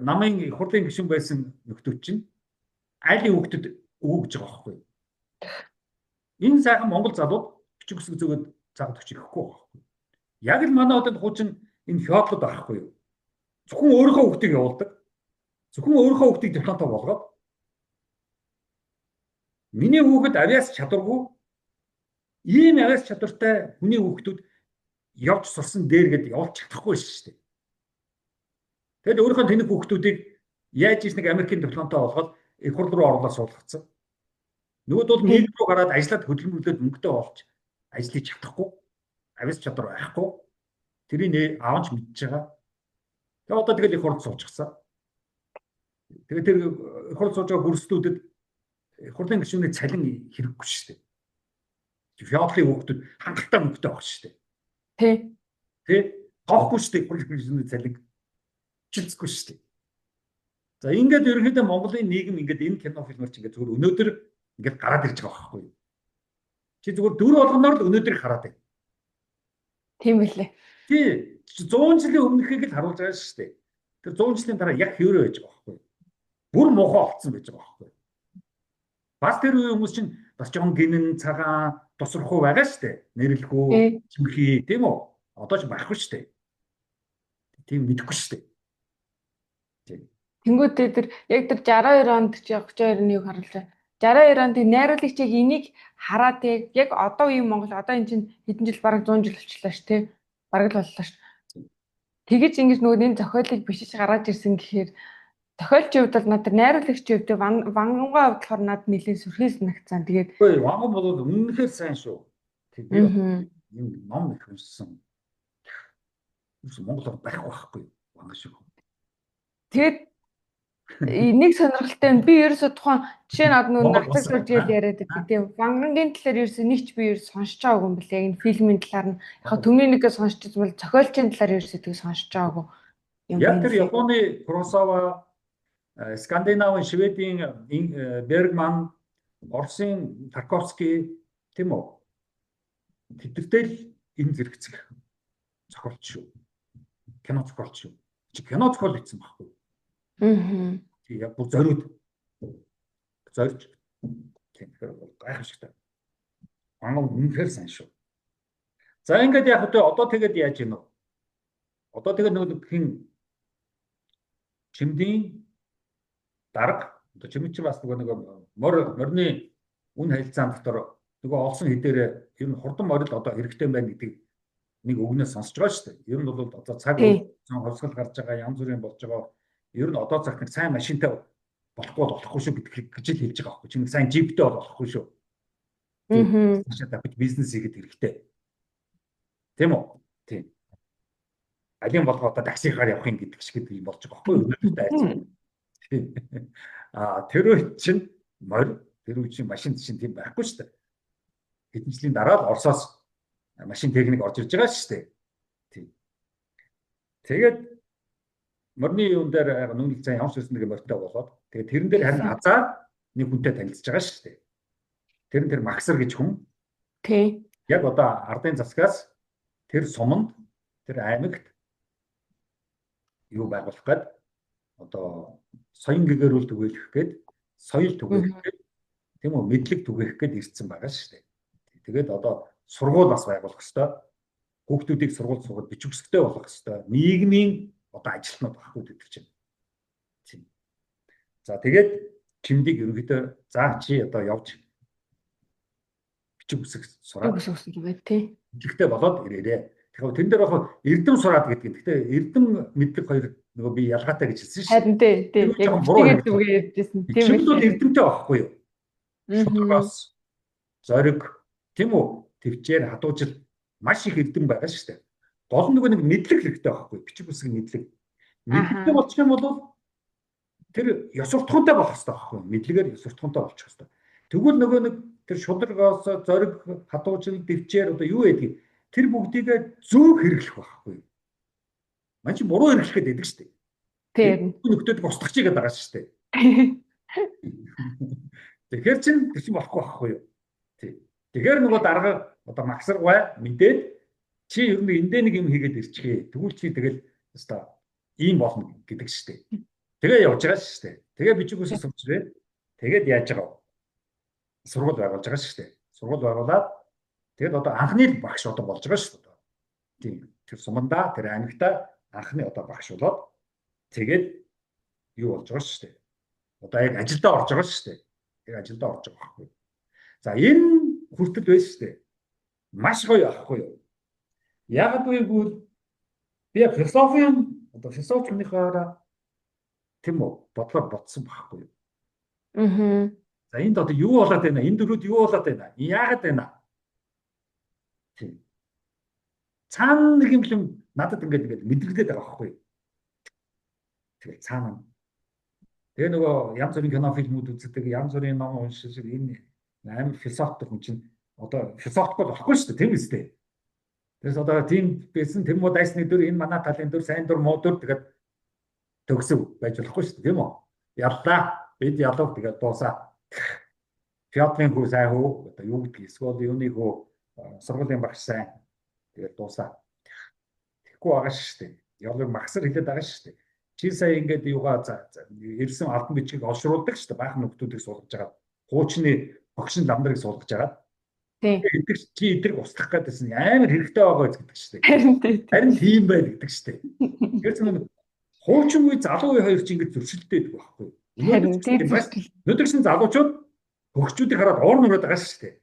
намын их хурлын гишүүн байсан нөхдүүд чинь айлын хүүхдэд өгөө гэж байгаа байхгүй юу? Энэ сайхан монгол залууд бичиг үсэг зөөгөөд цаагаад өгч ирэхгүй байхгүй. Яг л манай одоо хуучин энэ хёдлод байхгүй юу? Зөвхөн өөрийнхөө хүүхдийг явуулдаг. Зөвхөн өөрийнхөө хүүхдийг дипломтой болгоод миний хүүхэд авиас чадваргүй, ийм авиас чадвартай хүний хүүхдүүд явж сурсан дээр гээд явуулж чадахгүй шүү дээ. Тэгэд өөрийнхөө тэнэг хүүхдүүдийг яаж ийш нэг Америкийн дипломтой болгоод их хурл руу оруулаад суулгацсан. Нөгөөд бол нийгэм рүү гараад ажиллаад хөдөлмөрлөөд мөнгөтэй болж ажиллаж чадахгүй, авиас чадвар байхгүй. Тэрийг аав ч мэдж байгаа. Тэгээ одоо тэгэл их хурл суучихсан. Тэгээ тэр их хурл сууж байгаа хөрслүүдэд их хурлын гишүүний цалин хэрэггүй шүү дээ. Феодлын хүүхдүүд хангалттай мөнгөтэй байх шүү дээ. Тий. Тэ? Тоохгүй шүү дээ их хурлын гишүүний цалин. Чилцэхгүй шүү дээ. За ингээд ерөнхийдөө Монголын нийгэм ингээд энэ кино фильмэр чи ингээд зүгээр өнөөдөр ингээд гараад ирж байгаа байхгүй юу? Чи зүгээр дүр болгоноор л өнөөдрийг хараад байна. Тийм билээ. Тий. 100 жилийн өмнөхийг л харуулж байгаа шүү дээ. Тэр 100 жилийн дараа яг хэврээ байж байгаа байхгүй юу? Бүр муухай болцсон байж байгаа байхгүй юу? Бас тэр үеийн хүмүүс чинь бас жоохон гинэн цагаан тусрахгүй байгаа шүү дээ. Нэрлэхүү, чимхий тийм үү? Одоо ч байхгүй шүү дээ. Тийм мэдэхгүй шүү дээ. Тийм. Тэнгүүд тэр яг тэр 62 онд чи 32-ны юг харуулж байгаа. 62 онд найруулагч яг энийг хараад яг одоо үеийн Монгол одоо эн чинь хэдэн жил бараг 100 жил болчихлоо ш тэ. Бараг л боллоо ш. Тэгэж ингэж нөгөө энэ зохиолыг бичиж гаргаж ирсэн гэхээр зохиолчийн хувьд бол над тэр найруулагчийн хувьд Вангангаа хувьд болохоор над нэлийн сүрхий санагцсан. Тэгээд үгүй Ванган бол үнэнхээр сайн шүү. Тэг би энэ ном их уншсан. Монголоор байхгүй байхгүй Ванган шиг. Тэгээд нэг сонирхолтой нь би ерөөсө тухайн жишээ нь одоо нөгөө нацаг зурж гээл яриад байдаг тийм Вангангийн талаар ерөөсө нэг ч би ерөөс сонсож байгаагүй юм билээ. Энэ фильмийн талаар нь яг түмний нэгээ сонсч байсан бол зохиолчийн талаар ерөөсө тийг сонсож байгаагүй юм. Яг тэр Японы Куросава, Скандинавын, Шведийн Бергман, Оросын Тарковский тийм үү? Тэдэртэй л энэ зэрэгцэх зохиолч шүү. Кино зохиолч шүү. Чи кино зохиол хийсэн байхгүй юу? Аа. Тий яг бүр зориуд. Зорж. Тийм тэгэхээр бол гайхамшигтай. Анган үнэхээр сайн шүү. За ингээд яг одоо тэгээд яаж гинэ вэ? Одоо тэгээд нөгөө хин чимдийн дарга одоо чимэд чи бас нөгөө нэг морины үн харилцаан дотор нөгөө олсон хэдээрээ ер нь хурдан морил одоо хэрэгтэй байна гэдэг нэг өгнөөс сонсож байгаа шүү дээ. Ер нь бол одоо цаг хувьсгал гарч байгаа янз бүрийн болж байгаа. Ер нь одоо цагт нэг сайн машинтай болохгүй бол болохгүй шүү гэдэг гэж л хэлж байгаа байхгүй. Чи нэг сайн джиптэй бол болохгүй шүү. Аа. Цаашаа давхиж бизнес хийгээд хэрэгтэй. Тийм үү? Тийм. Алийн болгоо одоо таксигаар явах юм гэдэг шиг юм болж байгаа байхгүй юу? Өнөөдөр айц. Тийм. Аа тэр үед чинь морь, тэр үед чинь машин чинь тийм байхгүй шүү дээ. Хэдэн жилийн дараа л Оросоос машин техник орж ирж байгаа шүү дээ. Тийм. Тэгээд морины юун дээр нүгэл зан ямар ч байсан нэг морьтой болоод тэгээд тэрэн дээр харин азар нэг хүнтэй танилцж байгаа шүү дээ. Тэр нь тэр Максар гэж хүн. Тий. Яг одоо ардын засгаас тэр суманд тэр аймагт юу байгуулах гээд одоо соён гэгэрүүл түгээх гээд соёл түгээх гээд тийм үү мэдлэг түгээх гээд ирсэн байгаа шүү дээ. Тэгээд одоо сургууль бас байгуулах ёстой. Хүүхдүүдийг сургууль суугаад бичих өсгтэй болгох ёстой. Нийгмийн одоо ажилтнууд байхгүй гэдэг чинь. Тийм. За тэгээд чимдийг ерөнхийдөө за чи одоо явж бичиг үсэг сураад үсэг үсэг тий. Мэдлэгтэй болоод ирээрээ. Тэгэхээр тэн дээр яг эрдэм сураад гэдэг. Гэхдээ эрдэм мэдлэг хоёр нөгөө би ялгаатай гэж хэлсэн шүү. Харин тий, тий. Яг буруу зүгээр ярьжсэн. Тийм. Чимд бол эрдэмтэй байхгүй юу? Шударгаас зориг тийм үү? Төвчээр хадуужил маш их эрдэм байгаа шүү дээ. Гол нь нөгөө нэг мэдлэг хэрэгтэй байхгүй бичиг үсэг мэдлэг. Мэдлэгтэй болчих юм бол тэр ёс суртахуунтай болох хэрэгтэй байхгүй мэдлэгээр ёс суртахуунтай болчих хэрэгтэй. Тэгвэл нөгөө нэг тэр шударгаас зориг хадуужил дэвчээр одоо юу байдгийг тэр бүгдийгээ зөв хэрэглэх байхгүй. Ман чи буруу хэрэглэх гээд байдаг шүү дээ. Тийм. Нөхдөөд устгах чи гэдэг байгаа шүү дээ. Тэгэхээр чин тэр чинь болохгүй байхгүй юу? Тийм. Тэгэхээр нөгөө дарга одоо магсаргай мэдээд чи ер нь эндээ нэг юм хийгээд ирчихээ. Тэгвэл чи тэгэл өста ийм болно гэдэг шүү дээ. Тэгээ явж байгаа шүү дээ. Тэгээ бичиг үсэг сурч ирээ. Тэгээд яаж байгаа вэ? Сургууль байгуулж байгаа шүү дээ. Сургууль байгуулад тэгээд одоо анхны л багш одоо болж байгаа шүү дээ. Тийм. Тэр сумандаа, тэр аймагтаа анхны одоо багш болоод тэгээд юу болж байгаа шүү дээ. Одоо яг ажилдаа орж байгаа шүү дээ. Яг ажилдаа орж байгаа байхгүй. За энэ хүртэл байж шүү дээ. Маш гоё ахгүй юу? Яг үгүй би философийн одоо философийнхаараа тийм үү бодлоор бодсон байхгүй юу? Аа. За энд одоо юу болоод байна? Энэ дөрүүд юу болоод байна? Яагаад байна? Тийм. Цаана нэг юм юм надад ингээд мэдрэгдээд байгаа байхгүй юу? Тэгэл цаана. Тэгээ нөгөө янз бүрийн кино фильмүүд үздэг, янз бүрийн ном уншиж энэ амар философи хүн чинь одоо философигүй болохгүй шүү дээ, тийм үстэй. Тэгээс одоо тийм байсан тэр муу дайсны дүр, энэ манай талын дүр, сайн дүр, муу дүр тэгээд төгсөв байж болохгүй шүү дээ, тийм үү? Яллаа. Бид ялав тэгээд дуусаа. Феодлын хүү сайн хүү одоо юу гэдэг эсвэл юуны хүү сургуулийн багш сайн тэгээд дуусаа. Тэгэхгүй байгаа шүү дээ. Ялыг магсар хэлээд байгаа шүү дээ. Чи сая ингээд юугаа ирсэн алтан бичгийг олшруулдаг шүү дээ. Баахан нөхдүүдийг суулгаж байгаа. Хуучны огшин ламдрыг суулгаж байгаа. Тийм. Эдгэр чи эдрийг устгах гэдсэн амар хэрэгтэй байгаа гэдэг шүү дээ. Харин тийм. Харин тийм байл гэдэг шүү дээ. Тэгэхээр зөв хуучин үе залуу үе хоёр чинь ингээд зөрчилдөд байдаг байхгүй юу? Харин тийм. Өнөөдөр чинь залуучууд хөгчүүдийг хараад уур нүрээд байгаа шүү дээ.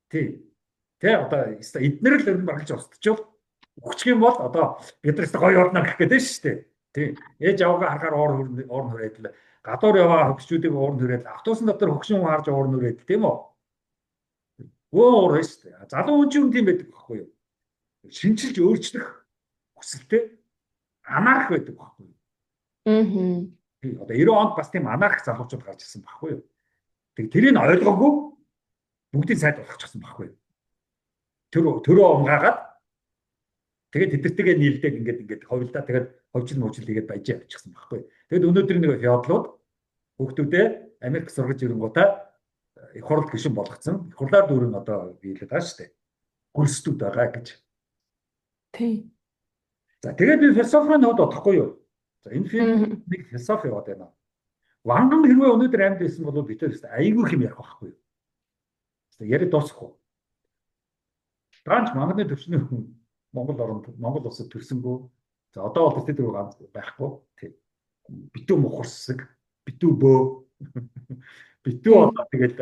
Тийм. Тэ одоо эднэр л ер нь баргалж устчвал өгчих юм бол одоо бид нар гоё явна гэх гээд шүү дээ. Тийм. Ээж аваагаа харахаар уур нүрээд л гадуур яваа хөгчүүдийг уур нүрээд автобусын дотор хөгшин хүн харж уур нүрээд тийм үү? Уур шүү дээ. Залуу хүн чинь тийм байдаг байхгүй юу? Шинчилж өөрчлөх хүсэлтэй анарх байдаг байхгүй юу? Аа. Тийм. Одоо 90 онд бас тийм анарх залуучууд гарч ирсэн байхгүй юу? Тэг тэрийг ойлгоогүй бүгдийг сайд болгочихсон байхгүй юу? Төрөө унгаагаад тэгээд тэдэртэйгээ нийлдээд ингээд ховлдаа тэгээд ховжил мужил хийгээд баяжаа явчихсан байхгүй юу? Тэгэд өнөөдөр нэг феодлууд хүүхдүүдээ Америк сургаж ирэнгуутаа их хурл гишүүн болгоцсон. Их хурлаар дүүрэн одоо биелээд байгаа шүү дээ. Гүрсдүүд байгаа гэж. Тийм. За тэгээд би философийн хувьд бодохгүй юу? За энэ фильм нэг философи яваад байна. Ванган хэрвээ өнөөдөр амьд байсан бол бид тэр айгүй юм ярих байхгүй юу? Яриад дуусахгүй. Даанч манганы төвчний хүн Монгол оронд Монгол улсад төрсөнгөө. За одоо бол тэр ганц байхгүй. Тийм. Битүү мухарсаг, битүү бөө. Битүү одоо тэгэл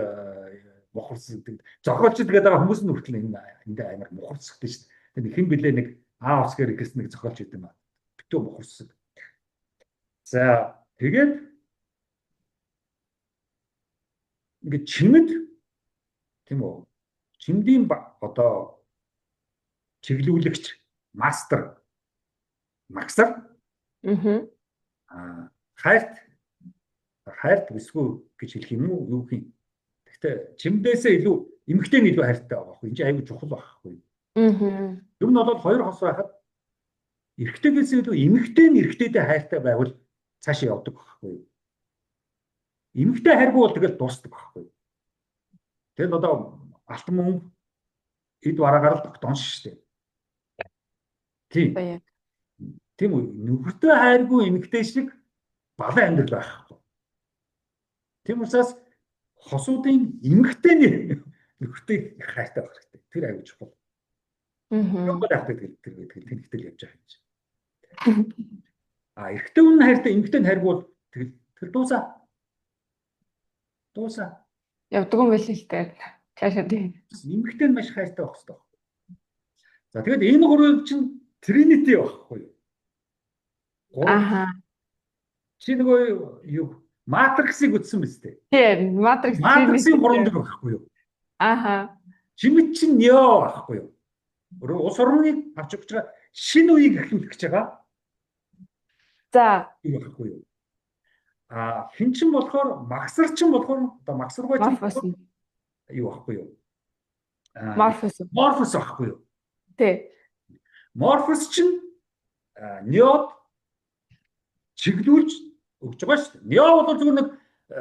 мухарсаг гэдэг. Зохиолч гэдэг байгаа хүмүүс нь хүртэл энэ энд амар мухарсагтай шүү дээ. Тэр хэн блэ нэг А Оскар гэсэн нэг зохиолч гэдэг юм аа. Битүү мухарсаг. За тэгээд ингээд чимэд тийм үү? Чимдийн одоо чиглүүлэгч мастер магсар Аа. Хайрт бүсгүй гэж хэлэх юм уу юу гэх юм. Гэхдээ чимдээсээ илүү эмэгтэй нь илүү хайртай байгаа байхгүй. Энд чинь айгүй чухал байхгүй. Аа. Ер нь бол хоёр хос байхад эрэгтэйгээс илүү эмэгтэй нь эрэгтэйдээ хайртай байвал цаашаа явдаг байхгүй. Эмэгтэй хайргүй бол тэгэл дуусдаг байхгүй. Тэгэл одоо алтан мөнгө эд бараагаар л тогтоно шүү дээ. Тийм. Тийм үү? Нөхөртөө хайргүй эмэгтэй шиг балан амьдрал байхгүй. Тийм учраас хосуудын эмэгтэйний нөхөртэй их хайртай байх хэрэгтэй. Тэр аюул чухал. Аа. Монгол яах гэдэг тэр тэнэгтэл явж байгаа юм чинь. А эрэгтэй хүн хайртай эмэгтэй нь хайргүй бол тэгэл тэр дуусаа. Дуусаа. Явдаг юм байл л дээ. Цаашаа тийм. Эмэгтэй нь маш хайртай байх хэрэгтэй. За тэгэд энэ гурвыг чинь Тринити байхгүй юу? Аха. Чи нөгөө юу Матриксыг үзсэн биз дээ? Тийм, Матрикс Матриксийн гурван дэр байхгүй юу? Аха. Чимэд чинь Нео байхгүй юу? Улс орныг авч өгч байгаа шинэ үеийг эхлүүлэх гэж байгаа. За. Юу байхгүй юу? А хэн чин болохоор магсар чин болохоор одоо магсаргай чинь юу байхгүй юу? Морфос. Морфос байхгүй юу? Тий. Морфос чинь Неод чиглүүлж өгч байгаа шүү дээ. Нео бол зүгээр нэг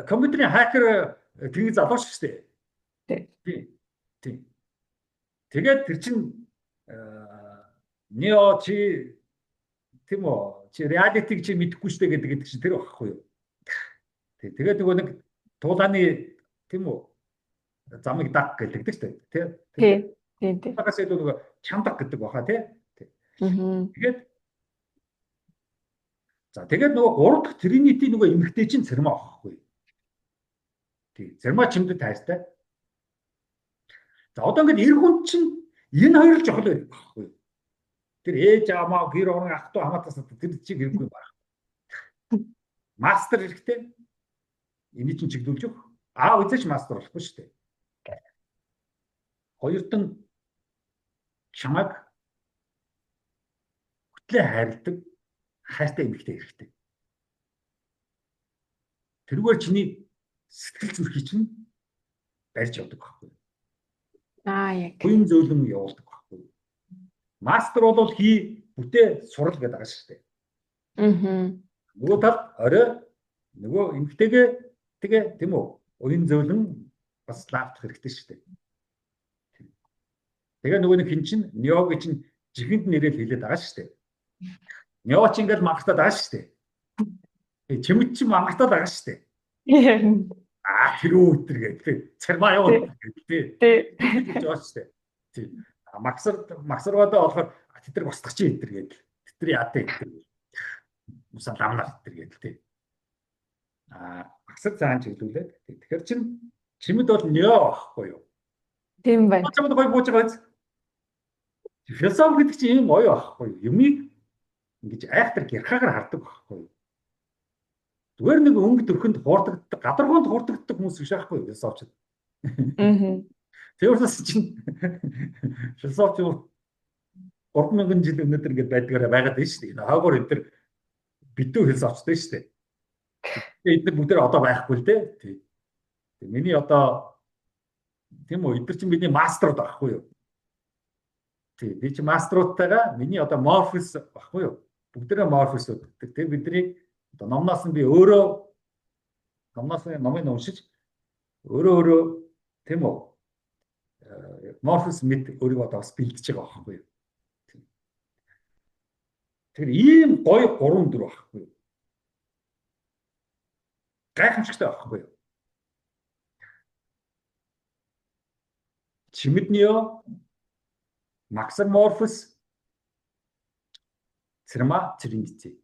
компьютерийн хакер тэрний залуу шүү дээ. Тий. Тийм. Тэгээд тэр чинь Нео чи тийм үү? Чи реалитиг чи мэдэхгүй шүү дээ гэдэг чинь тэр байхгүй юу? Тий. Тэгээд нөгөө нэг туулааны тийм үү? Замыг даг гэдэг шүү дээ, тий. Тий. Тий, тий. Тагаас илүү нөгөө чамдаг гэдэг баха, тий. Аа. Тэгээд за тэгээд нөгөө 3 дахь Тринити нөгөө эмэгтэй чинь Цэрмаа аахгүй. Тий. Цэрмаа чимдэд тайртай. За одоо ингээд эр хүн чинь энэ хоёр л чухал байдаг байхгүй. Тэр ээж аамаа гэр орон ах トゥ хамаатаас тэр чиг хэрэггүй байх. Мастер хэрэгтэй. Эний чинь чиглүүлж өгөх. Аав эзэж мастер болохгүй шүү дээ. Хоёртон чамайг хөтлөө хайрладаг хайртай эмэгтэй хэрэгтэй. Тэрүүгээр чиний сэтгэл зүрхий чинь барьж явдаг байхгүй. Аа яг. Буян зөөлөн явуулдаг байхгүй. Мастер бол хий бүтээ сурал гэдэг байгаа шүү дээ. Аа. Нөгөө талд орой нөгөө эмэгтэйгээ тэгээ тийм үү? Уян зөөлөн бас лаавдах хэрэгтэй шүү дээ. Тэгээ нөгөө нэг хин чинь Неоги чинь жихэнд нэрэл хэлээд байгаа шүү дээ. Нео ч ингээл мангартаад байгаа шүү дээ. Чимэд чинь мангартаад байгаа шүү дээ. Аа тэр үү өтер гэдэг тий. Цармаа юу гэдэг тий. Тий. Гэж байгаа шүү дээ. Тий. Максар максарвадаа болохоор тэд нар босдох чинь өтер гэдэг. Тэд нар яатай өтер. Муса ламнар өтер гэдэг тий. Аа максар заан чиглүүлээд. Тэгэхээр чин чимэд бол нео байхгүй юу? Тийм байна. Чамд гоё бууж байгаа биз? Философи гэдэг чинь ийм гоё байхгүй юу? Юмыг ингэж айхтар гярхаагаар хардаг байхгүй юу? Зүгээр нэг өнгө төрхөнд хуурдагддаг, гадаргуунд хуурдагддаг хүмүүс биш байхгүй юу философчид. Аа. Тэр учраас чинь философч 3000 жил өнөөдөр ингэж байдгаараа байгаад байна шүү дээ. Энэ хойгоор энэ төр битүү философчтой шүү дээ. Тэгээ эдгээр бүгдээр одоо байхгүй л дээ. Тий. Миний одоо тийм үү эдгээр чинь миний мастерууд байхгүй юу? Тий, би чи мастеруудтайгаа миний одоо Морфеус байхгүй юу? Бүгдээрээ Морфеусууд гэдэг. Тэгээ бидний одоо номноос нь би өөрөө номноос нь номыг уншиж өөрөө өөрөө тийм үү? Морфеус мэд өөрийгөө одоо бас бэлдэж байгаа байхгүй юу? Тэгэхээр ийм гоё гурван дүр байхгүй юу? Гайхамшигтай байхгүй юу? Чимэднио Максар Морфеус Цэрма Цэринцээ.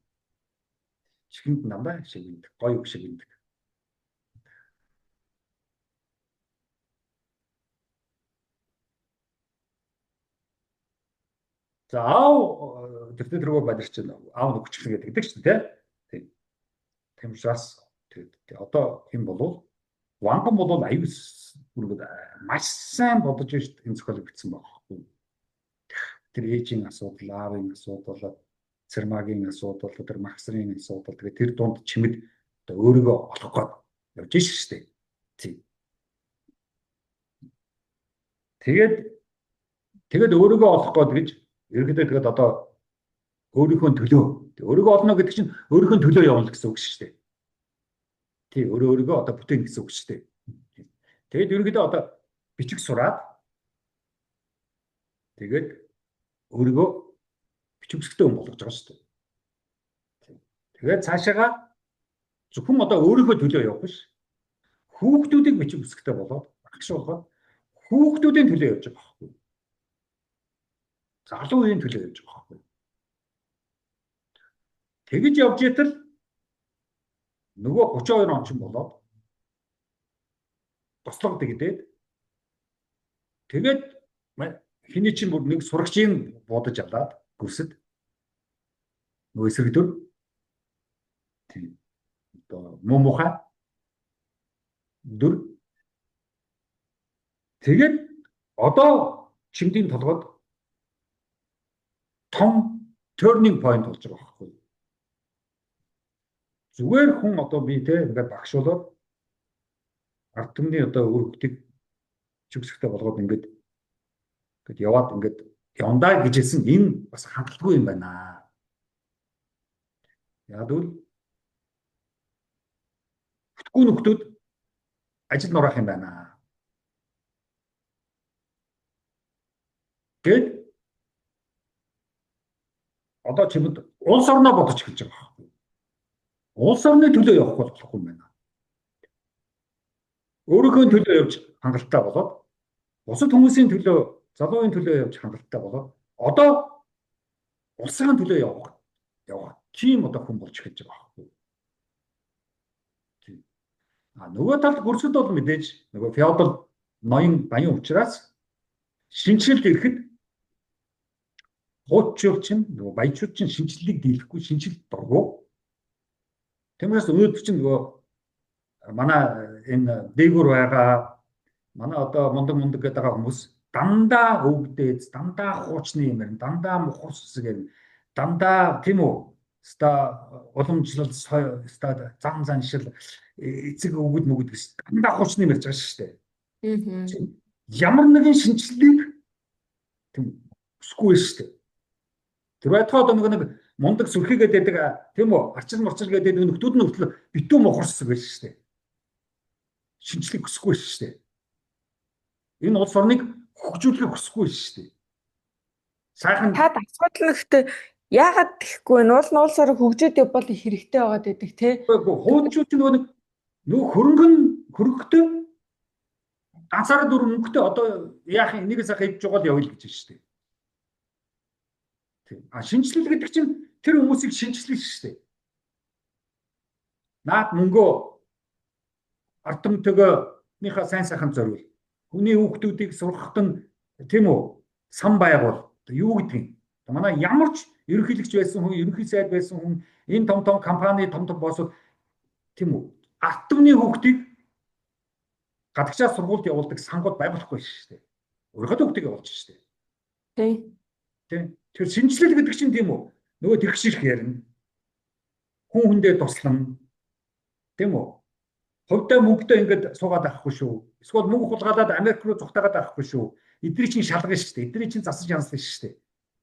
Чихэнд дандаа шигэндэг, гоё үг шигэндэг. За аав тэртээ тэргөө балирч аав нүгчсэн гэдэг чинь тий. Тийм учраас тэгээд одоо юм болвол Ванган бол аюу бүргээд маш сайн бодож энэ зохиолыг бичсэн байх. Тэр ээжийн асуудал, аавын асуудал, Цэрмагийн асуудал, тэр Максрын асуудал тэгээд тэр дунд чимэд одоо өөрийгөө олох гээд явж ш штэ. Тийм. Тэгээд өөрийгөө олох гээд гэж ерөнхийдөө тэгээд одоо өөрийнхөө төлөө өөрийгөө олно гэдэг чинь өөрийнхөө төлөө явна гэсэн үг шүү дээ. Тий, өөрөө өөрийгөө одоо бүтээн гэсэн үг шүү дээ. Тэгээд ерөнхийдөө одоо бичиг сураад тэгээд өөрийгөө бичиг үсгтэй хүн болгож байгаа шүү дээ. Тэгээд цаашаага зөвхөн одоо өөрийнхөө төлөө явах биш. Хүүхдүүдийг бичиг үсгтэй болоод багш болгоод хүүхдүүдийн төлөө явж байгаа байхгүй. Залуу үеийн төлөө явж байгаа байхгүй. Тэгэж явж итэл нөгөө 32 он ч болоод тослог дэгдээд тэгээд хиний чинь бүр нэг сурагчийн будаж аваад гүсэд нөгөө эсрэг дүр тийм одоо муу мухай дүр тэгээд одоо чимдийн толгойд том turning point болж байгаа байхгүй. Зүгээр хүн одоо би те ингээд багш болоод ард түмний одоо үр хөвгтийг чүгсгтэй болгоод ингээд ингээд яваад ингээд явандаа гэж хэлсэн энэ бас хангалтгүй юм байна. Яг үл бүтггүй нөхдүүд ажил нураах юм байна. Гэт одоо чимэд улс орноо бодож эхэлж байгаа байхгүй. Улс орны төлөө явахгүй болохгүй юм байна. Өөрийнхөө төлөө явж хангалттай болоод бусад хүмүүсийн төлөө, залуугийн төлөө явж хангалттай болоод одоо улсын төлөө явах тийм одоо хүн болж эхэлж байгаа байхгүй. Тийм. А нөгөө талд гүрсэд бол мэдээж нөгөө феодал ноён баян учраас шинэчлэлд ирэхэд хууччууд чинь нөгөө баячууд чинь шинэчлэлийг дийлэхгүй, шинэчлэлд дургу. Тиймээс өнөөдөр чинь нөгөө манай энэ дээгүүр байгаа манай одоо мундаг гэдэг байгаа хүмүүс дандаа өвгдөөц, дандаа хуучны юм ярина, дандаа мухар сүсэг ярина, дандаа тийм үү? Ста уламжлал, ста зан заншил, эцэг өвгөд мөгөд гэж дандаа хуучны юм ярьж байгаа шүү дээ. Ямар нэгэн шинэчлэлийг тийм өсөхгүй шүү дээ. Тэр байтугай одоо нэг мундаг сүрхийгээд байдаг тийм үү? Арчил мурчил гэдэг нөхдүүд нь хүртэл битүү мухар сүсэг байж шүү дээ. Шинэчлэлийг өсөхгүй шүү дээ. Энэ улс орныг хөгжүүлэхийг хүсэхгүй шүү дээ. Сайхан таад асуудал нь гэхдээ яагаад тэгэхгүй вэ? Уул нь улс орон хөгжөөд явбал хэрэгтэй байгаад байдаг тий. Хуучууд нөгөө нэг нөгөө хөрөнгө нь хөрөнгөтэй ганцаараа дүр мөнгөтэй одоо яах юм энийг сайхан идж байгаа л явъя л гэж шүү дээ. Тийм. А шинэчлэл гэдэг чинь тэр хүмүүсийг шинэчлэх шүү дээ. Наад мөнгөө ард түмтэйгийнхаа сайн сайхан зориул. Хүний хүүхдүүдийг сургахад нь тийм үү сан байгуул. Юу гэдгийг. Манай ямар ч ерөнхийлөгч байсан хүн, ерөнхий сайд байсан хүн, энэ том том компани том том боссууд тийм үү ард түмний хүүхдийг гадагшаа сургуульд явуулдаг сангууд байгуулахгүй шүү дээ. Өөрийнхөө хүүхдийг явуулж шүү дээ. Тийм. Тийм. Тэгэхээр шинэчлэл гэдэг чинь тийм үү нөгөө тэгшэрх ярина. Хүн хүндээ туслана. Тийм үү? Хувьдаа мөнгөтэй ингээд суугаад авахгүй шүү. Эсвэл мөнгө хулгайлаад Америк руу зугтаагаад авахгүй шүү. Эдний чинь шалгана шүү дээ. Эдний чинь засаж янзлана шүү дээ.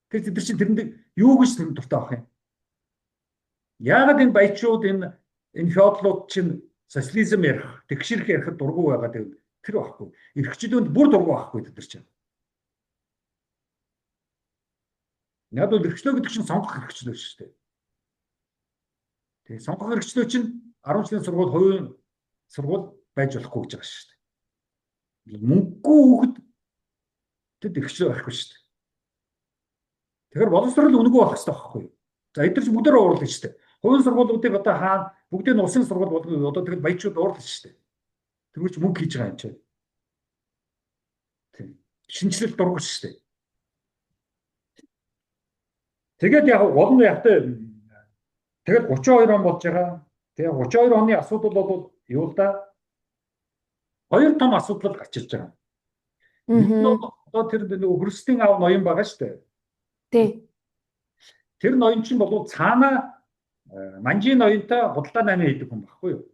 Тэр тэд нар чинь тэрэнд юу гэж тэр дуртай авах юм? Яагаад энэ баячууд энэ феодлууд чинь социализм ярих, тэгшэрх ярихад дургу байгаа гэвэл тэр байхгүй. Эрхчлөөнд бүр дургу байхгүй тэд нар чинь. Яг бол эрхчлөө гэдэг чинь сонгох эрхчлөө шүү дээ. Тэгээ сонгох эрхчлөө чинь 10 жилийн сургууль хувийн сургууль байж болохгүй гэж байгаа шүү дээ. Мөнгөгүй хүүхэд тэд эрхчлөө байхгүй шүү дээ. Тэгэхээр боловсрол үнэгүй болох хэрэгтэй байхгүй юу? За эдгээр чинь бүгдээр уурлаа шүү дээ. Хувийн сургуулиудыг одоо хаана бүгдийг нь улсын сургууль болгоно одоо тэгэл баячууд уурлаа шүү дээ. Тэрүүч мөнгө хийж байгаа юм чинь. Тийм. Шинэчлэл дургу шүү дээ. Тэгээд яг гол нь яг тэгэл 32 он болж байгаа. Тэгээ 32 оны асуудал бол юу л да? Хоёр том асуудал гарч ирж байгаа. Нэг нь одоо тэр нөгөө хөрсдийн аав ноён байгаа шүү дээ. Тий. Тэр ноён чинь бол цаанаа манжийн ноёнтой худалдаа найман хийдэг хүн багхгүй юу?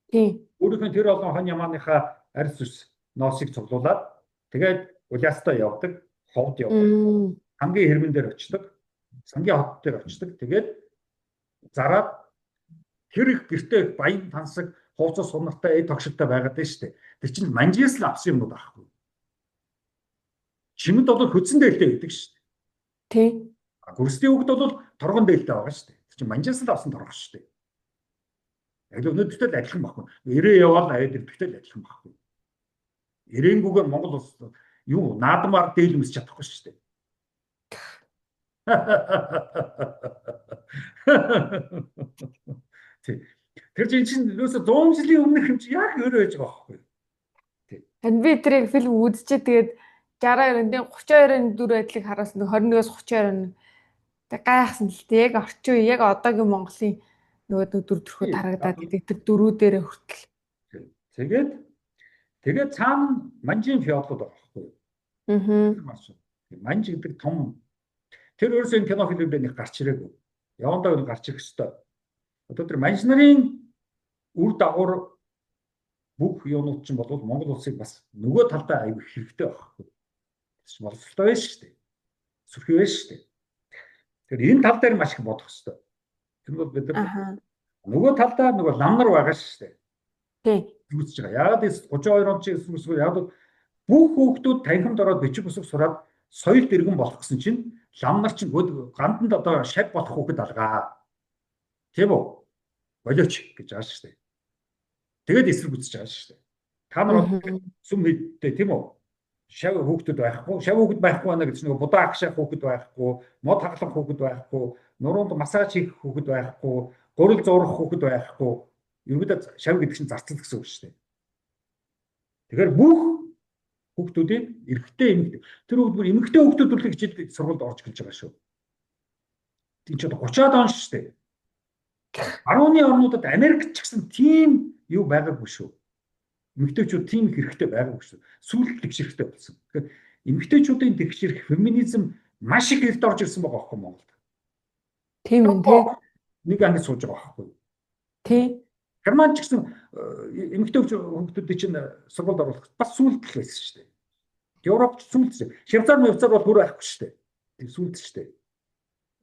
Тий. Өөрийнх нь тэр олон хон ямааныхаа арьс ус ноосыг цуглуулад тэгээд Улаастай явдаг, ховд явдаг. Хамгийн хэрмэн дээр очдог, сангийн хот дээр очдог. Тэгээд зараад тэр их гэртээ их баян тансаг хууцас сунартай эд тогшилтай байгаад байна шүү дээ. Тэр чинь манжиас л авсан юмнууд аахгүй. Чимэд бол хөдсөн дээлтэй байдаг шүү дээ. Тий. Гүрсдийн хүүхд бол торгон дээлтэй байгаа шүү дээ. Тэр чинь манжиас л авсан торгон шүү дээ. Яг л өнөөдөртэй л адилхан байхгүй. Ирээ яваал аваад ирэхдээ л адилхан байхгүй. Ирэнгүүгээр Монгол улс юу наадмаар дээл өмсч чадахгүй шүү дээ. Тий. Тэр чинь ерөөсө 100 жилийн өмнөх юм чи яг өөрөө байж байгаа байхгүй. Тий. Харин би тэрийг фильм үзчихээ тэгээд 62-ын 32-ын дүр байдлыг хараас 21-өөс 32-ын тэг гайхсан л тэг яг орчин үе яг одоогийн Монголын нөгөө дүр төрхөд харагдаад идэг тэр дөрүүдээрээ хүртэл. Тэгээд цаана манжийн феодлууд байгаа байхгүй юу? Аа. Манж гэдэг том тэр ерөөсөө энэ кино фильмдээ нэг гарч ирээгүй. Явандаа нэг гарч ирэх ёстой. Одоо тэр манж нарын үр дагавар бүх юунууд чинь бол Монгол улсыг бас нөгөө талдаа аягүй хэрэгтэй байхгүй. Боловсролтой байж шүү дээ. Сүрхий байж шүү дээ. Тэгэхээр энэ тал дээр маш их бодох ёстой. Тэр бол бид нар нөгөө талдаа нөгөө лам нар байгаа шүү дээ. Тийм. Үүсэж байгаа. Яагаад 32 он чи эсвэрсгүй яагаад бүх хүүхдүүд танхимд ороод бичиг үсэг сураад соёл дэргэн болох гэсэн чинь лам нар чинь ганданд одоо шав болох хүүхэд алгаа. Тийм үү? Болооч гэж байгаа шүү дээ. Тэгээд эсрэг үзэж байгаа шүү дээ. Та нар сүм хийдтэй тийм үү? Шав хүүхдүүд байхгүй. Шав хүүхэд байхгүй байна гэж нөгөө будаа агшаах хүүхэд байхгүй, мод хаглах хүүхэд байхгүй, нуруунд массаж хийх хүүхэд байхгүй, гурил зуурах хүүхэд байхгүй. Ерөнхийдөө шав гэдэг чинь зарцал гэсэн үг шүү дээ. Тэгэхээр бүх хүүхдүүдийн эрэгтэй эмэгтэй тэр хүүхд бүр эмэгтэй хүүхдүүд хүртэл хичээл сургуульд орж эхэлж байгаа шүү. Тийм ч одоо 30-аад он шүү дээ. Барууны орнуудад Америк ч гэсэн тийм юу байгаагүй шүү. Эмэгтэйчүүд тийм их хэрэгтэй байгаагүй шүү. Сүүлд тэгш хэрэгтэй болсон. Тэгэхээр эмэгтэйчүүдийн тэгш эрх феминизм маш их эрд орж ирсэн байгаа байхгүй Монголд. Тийм үү те. Нэг анги сууж байгаа байхгүй. Тийм. Герман ч гэсэн эмэгтэй хүүхдүүдийг чинь сургуульд оруулах бас сүүлд л байсан шүү дээ. Европч сүүлд. Швейцар, Швейцар бол бүр байхгүй шүү дээ. Тийм сүүлд шүү дээ.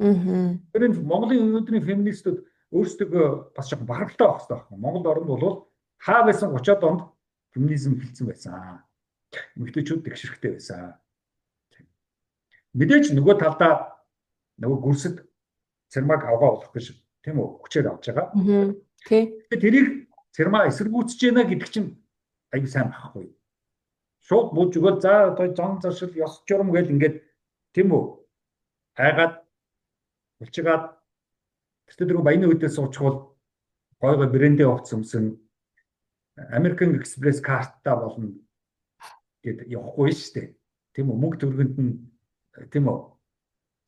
Аа. Тэр энэ Монголын өнөөдрийн феминистүүд өөрсдөө бас жоохон бахархалтай байх хэрэгтэй байхгүй. Монгол оронд бол хаа байсан 30-аад онд феминизм эхэлсэн байсан. Эмэгтэйчүүд тэгшэрхтэй байсан. Мэдээж нөгөө талдаа нөгөө гүрсэд цэрмаг авгаа болох гэж тийм үү хүчээр авч байгаа. Тий. Тэгэхээр тэрийг цэрмаа эсэргүүцэж байна гэдэг чинь аюу сайн байхгүй. Шууд бууж өгөөл за одоо зон заршил ёс журам гэл ингээд тийм үү хайгаад булчигаад тэр тэр баяны үедээ суучихвал гой гой брэндээ хувцас өмсөн American Express картта болно гэд явахгүй шүү дээ. Тийм үү? Мөнгө төгрөгөнд нь тийм үү?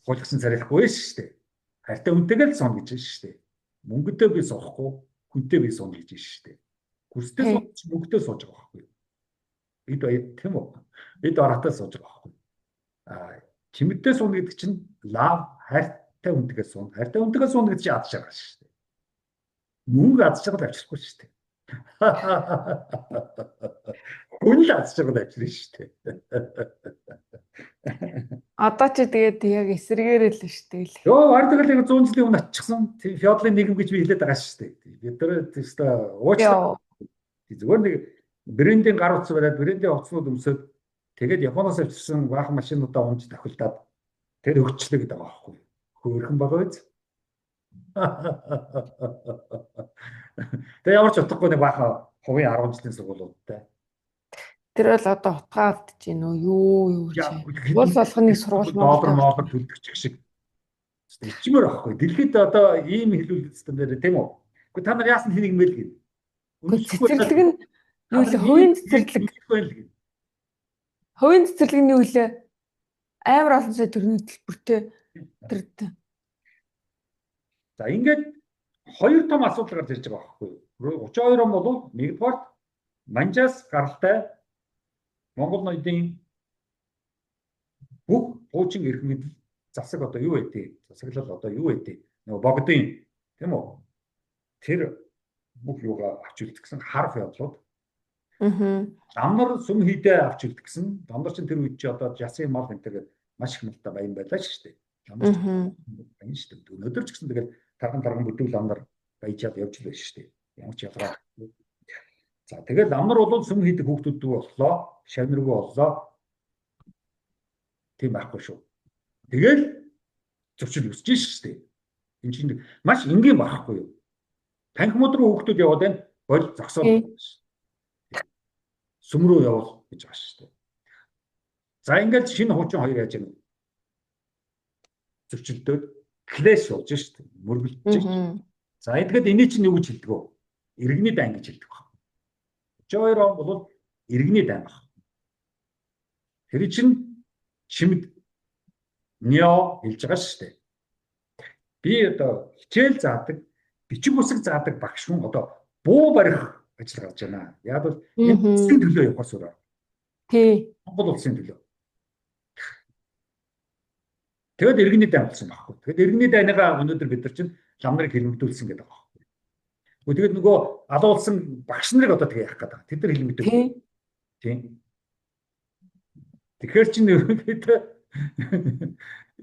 Хуулигсан царайлахгүй шүү дээ. Хайртай үнтэйгээ л сон гэж шүү дээ. Мөнгөтэй би суухгүй, хүнтэй би сууна гэж шүү дээ. Гүрстэй сууж мөнгөтэй сууж байгаа байхгүй юу? Эд баяр тийм үү? Эд ороотой сууж байгаа байхгүй юу? Аа, чимэгтэй сууна гэдэг чинь лав хайртай хүнтэйгээ сууна. Хайртай хүнтэйгээ сууна гэж чи ад шаргал шүү дээ. Мөнгө ад шаргал авчрахгүй шүү дээ. Хүн л аз жаргал авчирна шүү дээ. Одоо чи тэгээд яг эсрэгээрээ л шүү дээ. Йоо, ард тэгэл яг 100 жилийн өмнө очихсан феодлын нийгэм гэж би хэлээд байгаа шүү дээ. Бид нар тийштэй уучлаа. Зүгээр нэг брендийн гар утас бариад брендийн хувцснууд өмсөд тэгээд Японоос авчирсан баахан машинуудаа унж тохилдаад тэр өгчлээ гэдэг байгаа байхгүй. Хөөрхөн байгаа биз? Тэгээ ямар ч утгагүй нэг баахан хувийн 10 жилийн сургуулиудтай. Тэр бол одоо утгаа алдаж гин үү? Юу чи? Улс болгоны сургууль доллар моллор төлдөг ч шиг. Ичмээр байхгүй. Дэлхийд одоо ийм хэлүүлэлт систем дээр тийм үү? Гэхдээ та нар яасан хэнийг мэл гин. Цэцэрлэг нь юу лээ? Хувийн цэцэрлэг. Хувийн цэцэрлэг нь юу лээ? Амар олон сая төгрөгийн төлбөртэй тэр. За ингээд хоёр том асуудал гарч ирж байгаа байхгүй юу? 32 он бол нэгдүгээрт Манжаас гаралтай Монгол ноёдын бүх хуучин эрх мэдэл засаг одоо юу байдгийг? Засаглал одоо юу байдгийг? Нөгөө богдын тийм үү? Тэр бүх юугаа авч үлдгэсэн хар феодлууд. Аа. Ламнар сүм хийдэ авч үлдгэсэн. Ламнар чинь тэр үед чи одоо ясын мал энэ тэр маш их малтай баян байлаа шүү дээ. Ламнар баян шүү дээ. Өнөөдөр ч гэсэн тэгэл тарган тарган бүдүүл ламнар баяжаад явж л байна шүү дээ. Ямар ч ялгаа. За тэгэл ламнар бол сүм хийдэг хүүхдүүдгүй боллоо, шавнаргүй боллоо. Тийм байхгүй шүү. Тэгэл зөрчил үүсэж шүү дээ. Энэ чинь маш энгийн байхгүй юу? Танхимууд руу хүүхдүүд яваад байна. Боль зогсоод сүм рүү явуул гэж байгаа шүү дээ. За ингээд шинэ хуучин хоёр яаж юм? Зөрчилдөөд клэш болж шүү дээ. Мөргөлдөж шүү. За тэгэхэд эний чинь юу гэж хэлдэг вэ? Иргэний дайн гэж хэлдэг баг. 32 он бол иргэний дайн баг. Тэр чинь чимд нео хэлж байгаа шүү дээ. Би одоо хичээл заадаг, бичиг үсэг заадаг багш хүн одоо буу барих ажил гарч байна. Яг бол энэ улсын төлөө явахаас өөр. Тий. Монгол улсын төлөө. Тэгэд иргэний дайн болсон байхгүй. Тэгэд иргэний дайныгаа өнөөдөр бид нар чинь лам нарыг хэлмэгдүүлсэн гэдэг байгаа байхгүй. Тэгээд нөгөө алуулсан багш нарыг одоо тэгээ яах гэдэг. Тэд нар хэлмэгдүүл. Тийм. Тэгэхээр чинь ерөнхийдөө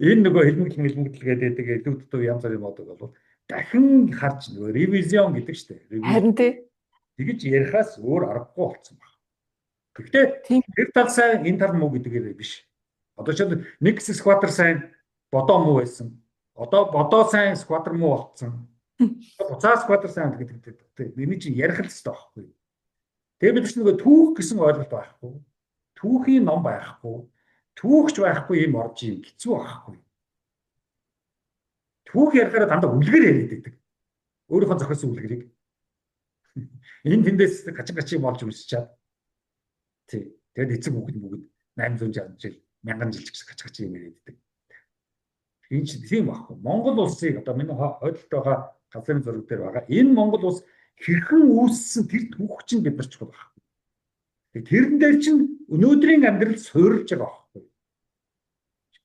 энэ нөгөө хэлмэгдэл хэлмэгдэл гэдэг илүү дутуу янз бүрийн модог бол дахин харж нөгөө ревизион гэдэг шүү дээ. Харин тий. Тэгэж ярихаас өөр аргагүй болцсон баг. Гэхдээ тэр тал сайн, энэ тал муу гэдгээр биш. Одоо чинь нэг хэсэг скватер сайн, бодоо муу байсан. Одоо бодоо сайн, скватер муу болцсон. Буцаа скватер сайн гэдэг. Эний чинь ярих л ёстой байхгүй. Тэгээ бид нар нөгөө түүх гэсэн ойлголт байхгүй. Түүхийн ном байхгүй. Түүхч байхгүй юм орж юм хэцүү байхгүй. Түүх ярихаараа дандаа үлгэр яриад байдаг. Өөрийнхөө зохиосон үлгэрийг. Энэ тэндээс гачин гачин болж уншичаад. Тий. Тэгээд эцэг хүүхэд бүгд 860 жил, 1000 жил ч гэсэн гач гачин юм яриад байдаг. Энэ чинь тийм байхгүй. Монгол улсыг одоо миний хойдолд байгаа газрын зураг дээр байгаа. Энэ Монгол улс хэрхэн үүссэн тэр түүх чинь бид нар чухал байхгүй. Тэрэн дээр чинь өнөөдрийн амьдрал суурилж байгаа байхгүй.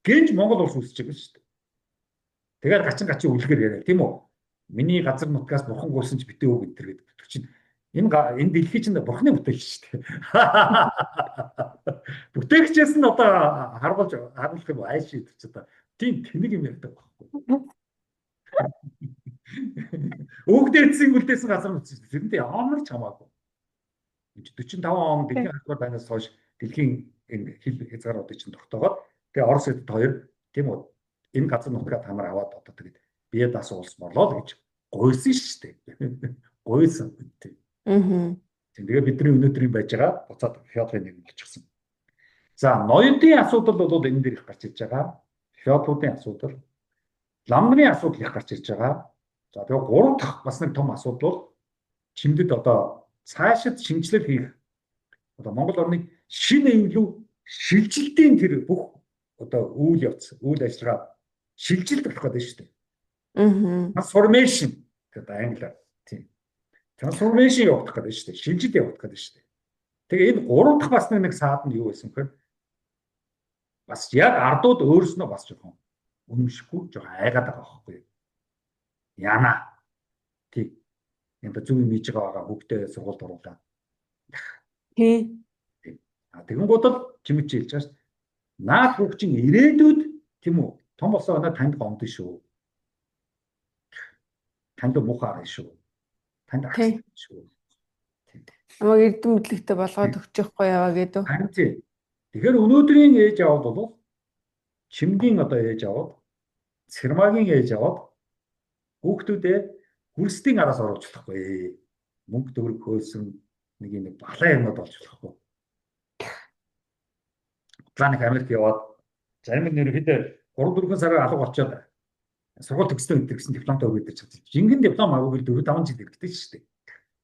Гэнж Монгол улс үүсэж байгаа шүү дээ. Тэгээд гачин гачин үлгэр яриа, тийм үү? Миний газар нутгаас бурхан гуйсан ч битээ үг энэ төр гэдэг чинь энэ дэлхий чинь бурханы бүтээл шүү дээ. Бүтээгчээс нь одоо харуулж харуулах юм ааш идэх чи одоо тийм тэнэг юм ярьдаг байхгүй. Өгдөөцсөн үлдээсэн газар нутаг тэрнтэй ямар ч хамаагүй. 45 он дэлхийн хардвар дайнаас хойш дэлхийн энэ хил хязгааруудыг чинь тогтоогоод тэгээ Орос Хятад хоёр, тийм үү, энэ газар нутгаа та нар аваад одоо тэгээд бие даасан улс болоо л гэж гуйсан шүү дээ. Гуйсан тийм. Аа. Тэгээ бидний өнөөдрийн байж байгаа буцаад феодлын нэг болчихсон. За, ноёдын асуудал бол энэ дээр их гарч ирж байгаа. Феодлуудын асуудал, лам нарын асуудал их гарч ирж байгаа. За, тэгээ гурав дахь бас нэг том асуудал бол чимдэд одоо цаашид шинжилэл хийх одоо Монгол орныг шинэ эвлүү шилжилтийн тэр бүх одоо үйл явц, үйл ажиллагаа шилжилт болох гэдэг шүү дээ. Аа. Transformation гэдэг англиар. Тийм. Transformation явагдах гэдэг шүү дээ. Шилжилт явагдах гэдэг шүү дээ. Тэгээ энэ гурав дахь бас нэг саад нь юу байсан гэхээр бас яг ардууд өөрснөө бас жоохон үнэмшихгүй, жоохон айгаад байгаа байхгүй юу? Яна. Тийм. Энэ зөв юм хийж байгаа хүүхдээ сургуульд оруулаад. Тийм. А тэгэнгүүт л чимэж хэлж байгаа шүү дээ. Наад хүүхд чинь ирээдүйд, тийм үү? Том болсон өнөө танд гомдно шүү. Танд муухай арна шүү. Танд агсан шүү. Намайг эрдэм мэдлэгтэй болгоод өгчихгүй яваа гэдэг. Харин тий. Тэгэхээр өнөөдрийн ээж аавд бол чимдийн одоо ээж аавд, цэрмагийн ээж аавд хүүхдүүдээ хөрсдийн араас оруулж болохгүй. Мөнгө төгрөг хөөсөн нэг юм балан юмнууд болж болохгүй. Удлаа нэг Америк яваад зарим нь ерөнхийдөө 3 4 сараар алга болчоод сургууль төгссөн гэдэг гэсэн дипломтой өгөөд ирж чадчих. Жинхэнэ диплом авах 4 5 жил хэрэгтэй шүү дээ.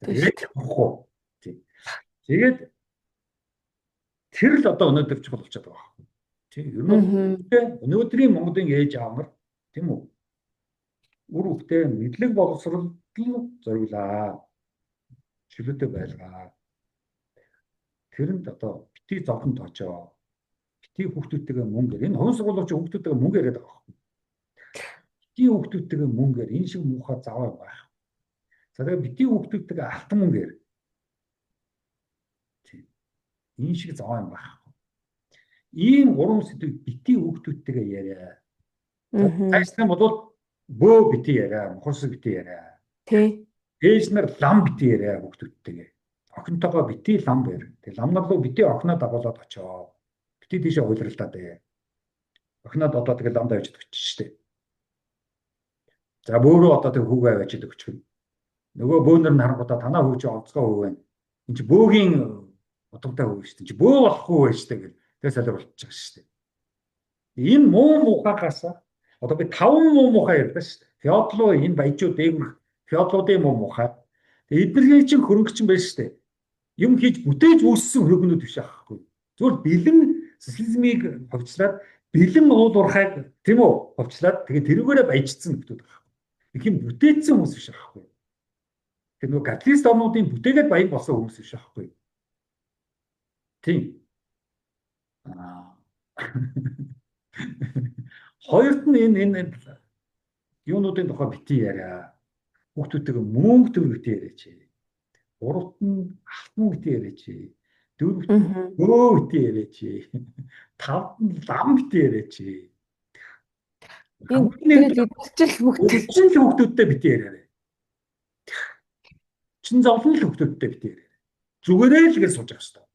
Тэгээд явахгүй. Тийм. Тэгээд тэр л одоо өнөөдөр чухал болчиход байгаа байхгүй. Тийм. Ер нь өнөөдрийн Монголын ээж аав нар, тийм үү? Үр хөвгтөө мэдлэг боловсролд зориулаа. Чөлөөтэй байлгаа. Тэрэнд одоо бити зовлон тоочоо. Бити хүүхдүүдтэйгээ мөнгө. Энэ хувийн сургуулиуд чи хүүхдүүдтэйгээ мөнгө яриад байгаа байхгүй. Бити хүүхдүүдтэйгээ мөнгө энэ шиг муухай заваа байх. За, тэгээ бити хүүхдүүдтэйгээ алтан мөнгө. Тийм. Энэ шиг заваа юм байхгүй. Ийм гурван сэдвийг бити хүүхдүүдтэйгээ яриа. Цаашдаа бол бөө бити яриа, мохорсог бити яриа. Тий. Ээж нар лам бити яриа хүүхдүүдтэйгээ. Охинтойгоо бити лам бэр. Тэгээ лам нар руу бити охиноо дагуулад очоо. Бити тийшээ хуйлралдаад ээ. Охиноо одоо тэгээ ламд авчид өгч штэ. За, бөөрөө одоо тэг хүүгээ авчид өгчих. Нөгөө бөөнөр нь харангуутаа танаа хүү чи онцгой хүү байна. Энд чи бөөгийн удамтай хүү штэ. Энд чи бөө болох хүү байна штэ гэл. Тэгээ солиор болчих штэ. Энэ муу муухайгаас одоо би таван муу муухай ярьдаа штэ. Феодлоо энэ баяжуу дээгүрх феодлуудын муу муухай. Тэгээ эднэрийн чинь хөрөнгө чинь байж штэ. Юм хийж бүтээж үүссэн хөрөнгөнүүд биш аахгүй. Зүгээр бэлэн социализмыг ховчлаад, бэлэн уул уурхайг, тийм үү, ховчлаад тэгээ тэрүүгээрээ баяжчихсан нөхдүүд байхгүй. Их юм бүтээсэн хүмүүс биш аахгүй. Тэр нөгөө капиталист орнуудын бүтээгээд баян болсон хүмүүс биш аахгүй. Тийм. Аа. Хоёрт нь энэ юунуудын тухай бити яриа. Хүүхдүүдтэйгээ мөнгө төгрөг бити яриач. Гуравт нь алт мөнгө бити яриач. Дөрөвт нь бөө бити яриач. Тавд нь лам бити яриач. Энэ тэгэл хүүхдүүд чин л хүүхдүүдтэй бити яриарай. Чин зовлон л хүүхдүүдтэй бити яриарай. Зүгээрээ л гэж сууж явах хэрэгтэй.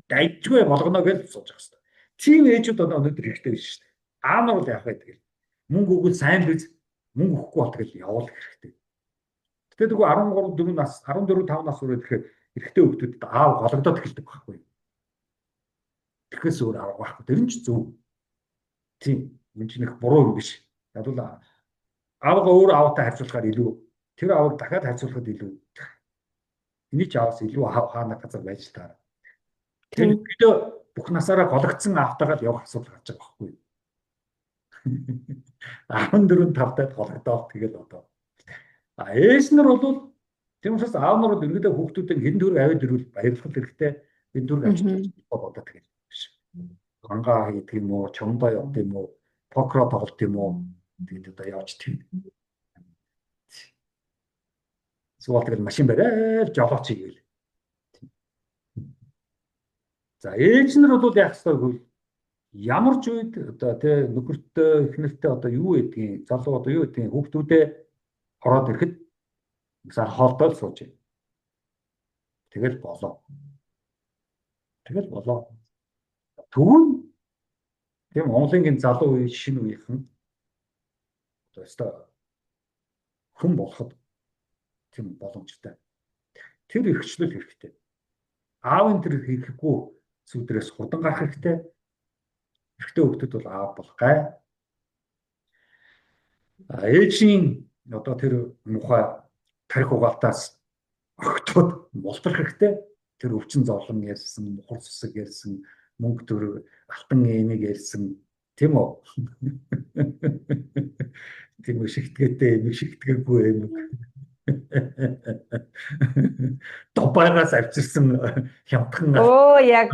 Дайжгүй болгоно гэж сууж явах хэрэгтэй. Тийм ээжүүд одоо өнөөдөр хэрэгтэй биш шүү дээ. Аа нар бол яах вэ тэгэл. Мөнгө өгвөл сайн биз, мөнгө өгөхгүй бол тэгэл явуулах хэрэгтэй. Гэтэ тэгвэл 13 4 нас, 14 5 нас хүрээд ирэхээр эрэгтэй хүүхдүүдэд аав гологдоод эхэлдэг байхгүй. Тэгэхээс өөр арга байхгүй. Тэр нь ч зөв. Тийм. Энэ ч нэг буруу юм биш. Яг бол аавгаа өөр аавтай харьцуулахаар илүү, тэр аавыг дахиад харьцуулахад илүү. Эний ч ааваас илүү аав хаана газар байж таараа. Тэр өдөө бүх насаараа гологдсон аавтайгаа л явах асуудал гарч байгаа байхгүй. 14 5 таад гологдоод тэгэл одоо. А ээж нар бол тийм учраас аав нар бол ерөнхийдөө хүүхдүүдийн хэдэн төгрөг аваад ирвэл баярлах хэрэгтэй, хэдэн төгрөг авчиж бодоод тэгэл биш. Гангаа хийдэг юм уу, чондоо явд юм уу, покро тоглолт юм уу, тэгээд одоо явж тийм. Эсвэл тэгэл машин бариад жолооч хийгээл. За ээж нар бол яах ёстой гэвэл ямар ч үед одоо тий нөхөртөө эхнэртэй одоо юу гэдгийг залуу одоо юу гэдгийг хүүхдүүдээ ороод ирэхэд сар хоолтой л сууж байна. Тэгэл болоо. Тэгэл болоо. Тэгвэл тийм Монголын гин залуу үе шинэ үеийнхэн одоо өстой хүн болоход тийм боломжтой. Тэр эрхчлөл хэрэгтэй. Аавын тэр хийхгүй сүдрээс хурдан гарах хэрэгтэй. Эрэгтэй хүүхдүүд бол аав болох гай. Ээжийн одоо тэр мухай тарих угаалтаас огтуд мултрах хэрэгтэй. Тэр өвчин зовлон ярьсан, мухар цусаг ярьсан, мөнгө төгрөг алтан энийг ярьсан, тийм үү? Тийм үү, шигтгээтэй эмэг, шигтгээгүй эмэг. Дубайгаас авчирсан хямдхан. Оо яг.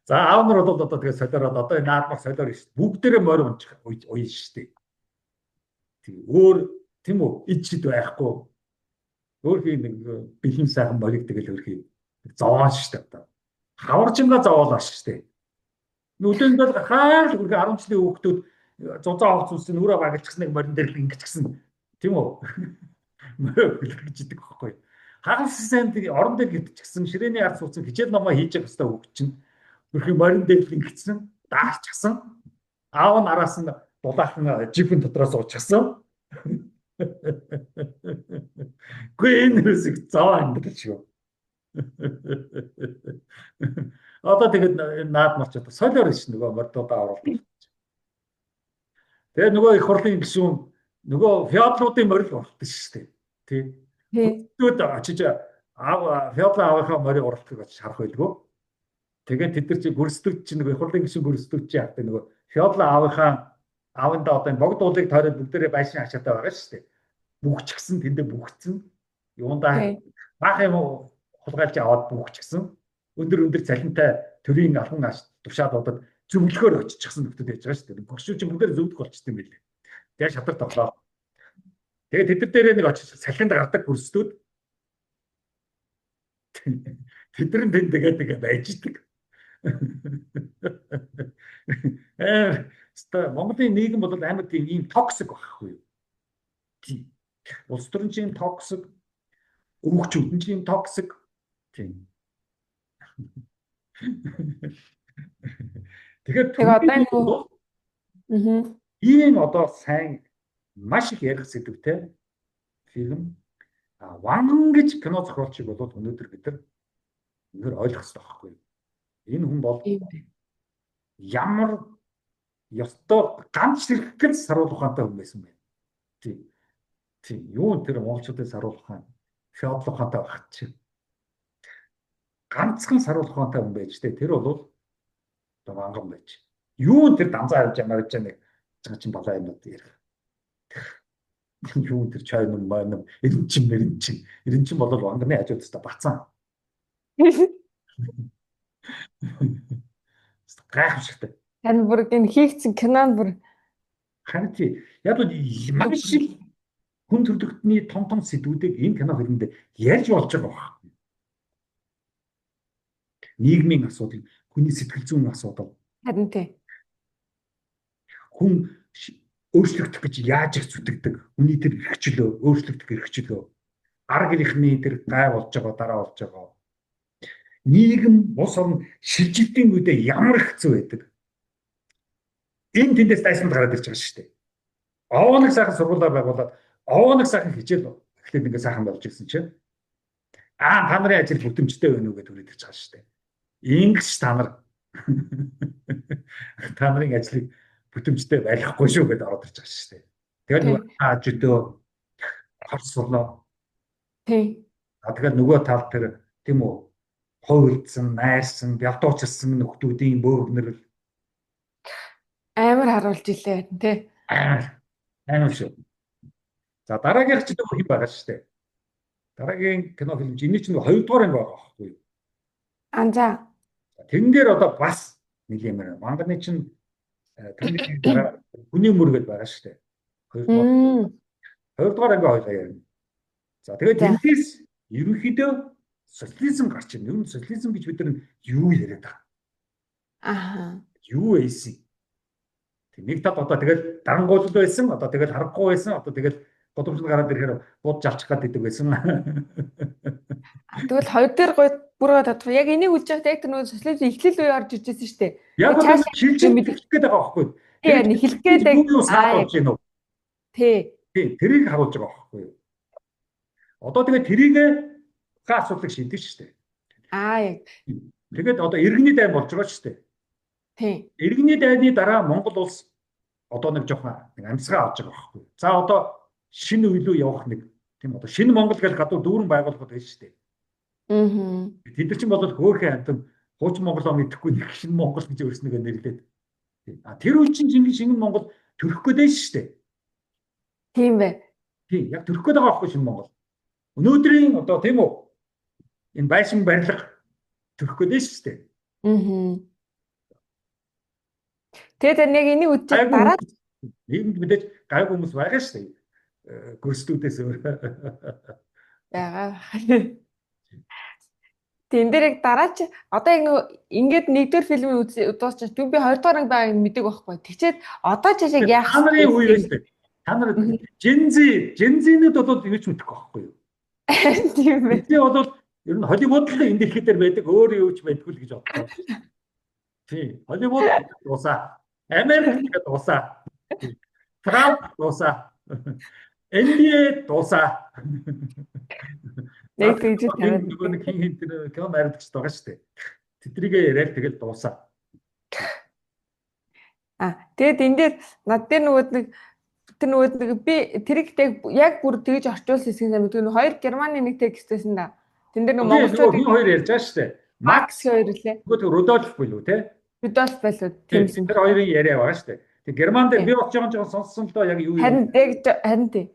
За аав нар бол одоо тэгээ солиороод одоо энэ наадмах солиор шүү. Бүгдээрээ морь унчих уян шүү дээ. Тэг өөр тийм үү ид шид байхгүй. Өөрхийн нэг бэлэн сайхан морийг тэгэл өөрхийн зовоон шүү дээ одоо. Хаваржингаа зовоолаа шүү дээ. Нүдэнд бол хаал хөрхи 10 жилийн хүүхдүүд зузаан хувц үсний нүрээ багалчихсан нэг морин дээр л ингэчихсэн. Тийм үү? Морь хөлөрч идэг байхгүй. Хагас сайн орон дээр гитчихсэн ширээний ард суусан хичээл номоо хийж явах хэвээр хүүхд чинь хөрхи морин дээр л ингэчихсэн, даарчихсан. Аав нь араас нь дулаахан жипэн дотроос суучихсан. Гүй энэ үсэг зоо амьдрал шүү. Одоо тэгээд наад марч одоо солиор ш нөгөө мордуудаа оруулах. Тэгээ нөгөө их хурлын гишүүн нөгөө феодлуудын морил уралдсан шүү дээ. Тий. Хүүхдүүд очиж аав феодлын аавынхаа морийг уралдахыг очиж харах байлгүй. Тэгээд тэд нар чи гөрсдөг чи нөгөө их хурлын гишүүн гөрсдөг чи яах вэ нөгөө феодлын аавынхаа аавындаа одоо энэ богд уулыг тойроод бүгдээрээ байшин хашаатай байгаа шүү дээ. Бүгчгсэн тэндээ бүгцэн юундаа баах юм хулгайлж аваад бүгчгсэн өндөр өндөр цалинтай төрийн албан тушаалуудад зөвлөхөөр очичихсан нөхдүүд яаж байгаа шүү дээ. Гөгшүү чинь бүгдээр зөвлөх болчтой юм билээ. Тэгээ шатар тоглоо. Тэгээ тэд нар дээрээ нэг очиж салхинд гардаг хөрсдүүд тэд нар тэнд тэгээ тэгээ байж идэг. Монголын нийгэм бол амар тийм ийм токсик байхгүй юу? Тийм. Улс төрийн чинь токсик, өвчүүд нь чинь токсик. Тийм. Тэгэхээр одоо ийм одоо сайн маш их ярих сэдвтэй фильм Ванган гэж кино зохиолчийг бол өнөөдөр бид нар өнөр ойлгох хэрэгтэй байхгүй юу? Энэ хүн бол ямар ёстой ганц зэрэг саруул ухаантай хүн байсан бэ? Тийм. Тийм. Юу тэр монголчуудын саруул ухаан, феодал ухаантай байх чинь. Ганцхан саруул ухаантай хүн байж тээ. Тэр бол одоо ванган байж. Юу тэр данзаа авч ямаар гэж нэг чинь балаа юмнууд ярих. Юу тэр чай нүм мань эрен чин мэрэн чин. Эрен чин бол ванганы хажууд өстой бацаан. Гайхамшигтай. Тань бүр энэ хийгдсэн кинон бүр харин тий. Яг бол маш их хүн төрөлхтний том том сэдвүүдийг энэ кино фильмэнд ярьж болж байгаа баг. Нийгмийн асуудал, хүний сэтгэл зүйн асуудал. Харин тий. Хүн өөрчлөгдөх гэж яаж их зүтгэдэг. Хүний тэр эрхчлөө, өөрчлөгдөх эрхчлөө. Ар гэрийнхний тэр гай болж байгаа, дараа болж байгаа. Нийгэм, улс орн шилжилтийн үедээ ямар их хэцүү байдаг. Энэ тэндээс дайсанд гараад ирж байгаа шүү дээ. Овоо нэг сайхан сургуулаа байгуулад Овоо нэг сайхан хичээл эхлээд ингээ сайхан болж ирсэн чинь аа та нарын ажил бүтэмжтэй байна уу гэдээ түрээд ирж байгаа шүү дээ. Ингэш та нар та нарын ажлыг бүтэмжтэй байлгахгүй шүү гэдээ ороод ирж байгаа шүү дээ. Тэгээд нөгөө ажидөө хорслоо. Тий. А тэгэхээр нөгөө тал тэр тийм үү хувилдсан, найрсан, бялдуучилсан нөхдүүдийн бөөгнөрөл амар харуулж илээ тий. Амар амар шүү. За дараагийнх ч нөгөө хэн байгаа шүү дээ. Дараагийн кино фильм чинь энэ чинь хоёрдугаар анги байгаа байхгүй юу? А за. Тэрэн дээр одоо бас нэлээмэр. Манганы чинь тэрний дараа хүний мөр гэдээ байгаа шүү дээ. Хоёрдугаар. Хоёрдугаар анги хоёлаа ярина. За тэгээд тэрнээс ерөнхийдөө социализм гарч ирнэ. Ер нь социализм гэж бид нар юу яриад байгаа? Аа. Юу байсан? Тэг нэг тал одоо тэгэл дарангуйлал байсан, одоо тэгэл харахгүй байсан, одоо тэгэл годомжинд гараад ирэхээр бууд жалчих гад идэг байсан. Тэгвэл хоёр дээр гоё бүрөө тодорхой. Яг энийг үзэж байхдаа яг тэр нөгөө социализм эхлэл үе орж ирж байсан шүү дээ. Яг шилжиж мэдэх гээд байгаа байхгүй юу? Тийм, эхлэх гээд юу саад болж байна уу? Тий. Тий, тэрийг харуулж байгаа байхгүй юу? Одоо тэгээд тэрийг га асуудлыг шийдэж шүү дээ. Аа яг. Тэгээд одоо иргэний дайн болж байгаа шүү дээ. Тий. Иргэний дайны дараа Монгол улс одоо нэг жоохон нэг амьсгаа авч байгаа байхгүй юу? За одоо шинэ үе рүү явах нэг тийм одоо шинэ Монгол гэж гадуур дүүрэн байгууллагууд байж шүү дээ. Аа. Тэд нар чинь бол хөөхөн амтан хуучин Монголоо мэдэхгүй нэг шинэ Монгол гэж өөрснийгөө нэрлээд. А тэр үе чинь жинхэнэ шинэ Монгол төрөх гээд байж шүү дээ. Тийм бай. Тийм, яг төрөх гээд байгаа байхгүй шинэ Монгол. Өнөөдрийн одоо тийм үү? Энэ байшин барилга төрөх гээд байж шүү дээ. Аа. Тэгээд яг энийг үзчихээд дараа нийгэмд мэдээж гайгүй хүмүүс байгаа шүү дээ. Гөрсдүүдээс өөр байгаа. Тэн дээр яг дараа чи одоо яг нөгөө ингээд нэгдүгээр фильмийг дуусчих. Би хоёрдугаар анги байгааг мэдээг байхгүй. Тэгчээд одоо ч яг яах та нарын үе байна шүү дээ. Та нар Gen Z-нүүд бол юу ч мэдэхгүй байхгүй юу? Тийм ээ. Gen Z бол ер нь Холливуд л энэ дэлхий дээр байдаг өөр юу ч байдгүй л гэж бодлоо. Тийм. Холливуд дуусаа. Америк гэдэг дуусаа. Трамп дуусаа. NBA дуусаа. Нэг тэгж тавиад нөгөө нэг хин хин тэр кино найруулагч байгаа шүү дээ. Тэдрийгээ яриад тэгэл дуусаа. А тэгээд энэ дээр над дээр нөгөө нэг тэр нөгөө нэг би тэрийг яг бүр тэгж орчуулсан хэсгийг сайн мэдгүй. Хоёр Германы нэг текст байсан да. Тэн дээр нөгөө монголчууд хин хоёр ярьж байгаа шүү дээ. Макс хоёр лээ. Нөгөө тэр Рудольф билүү те? Рудольф байлуу тиймсэн. Тэр хоёрын яриа байгаа шүү дээ. Тэг Герман дээр би бас жоохон сонссон л доо яг юу юм. Харин яг харин тий.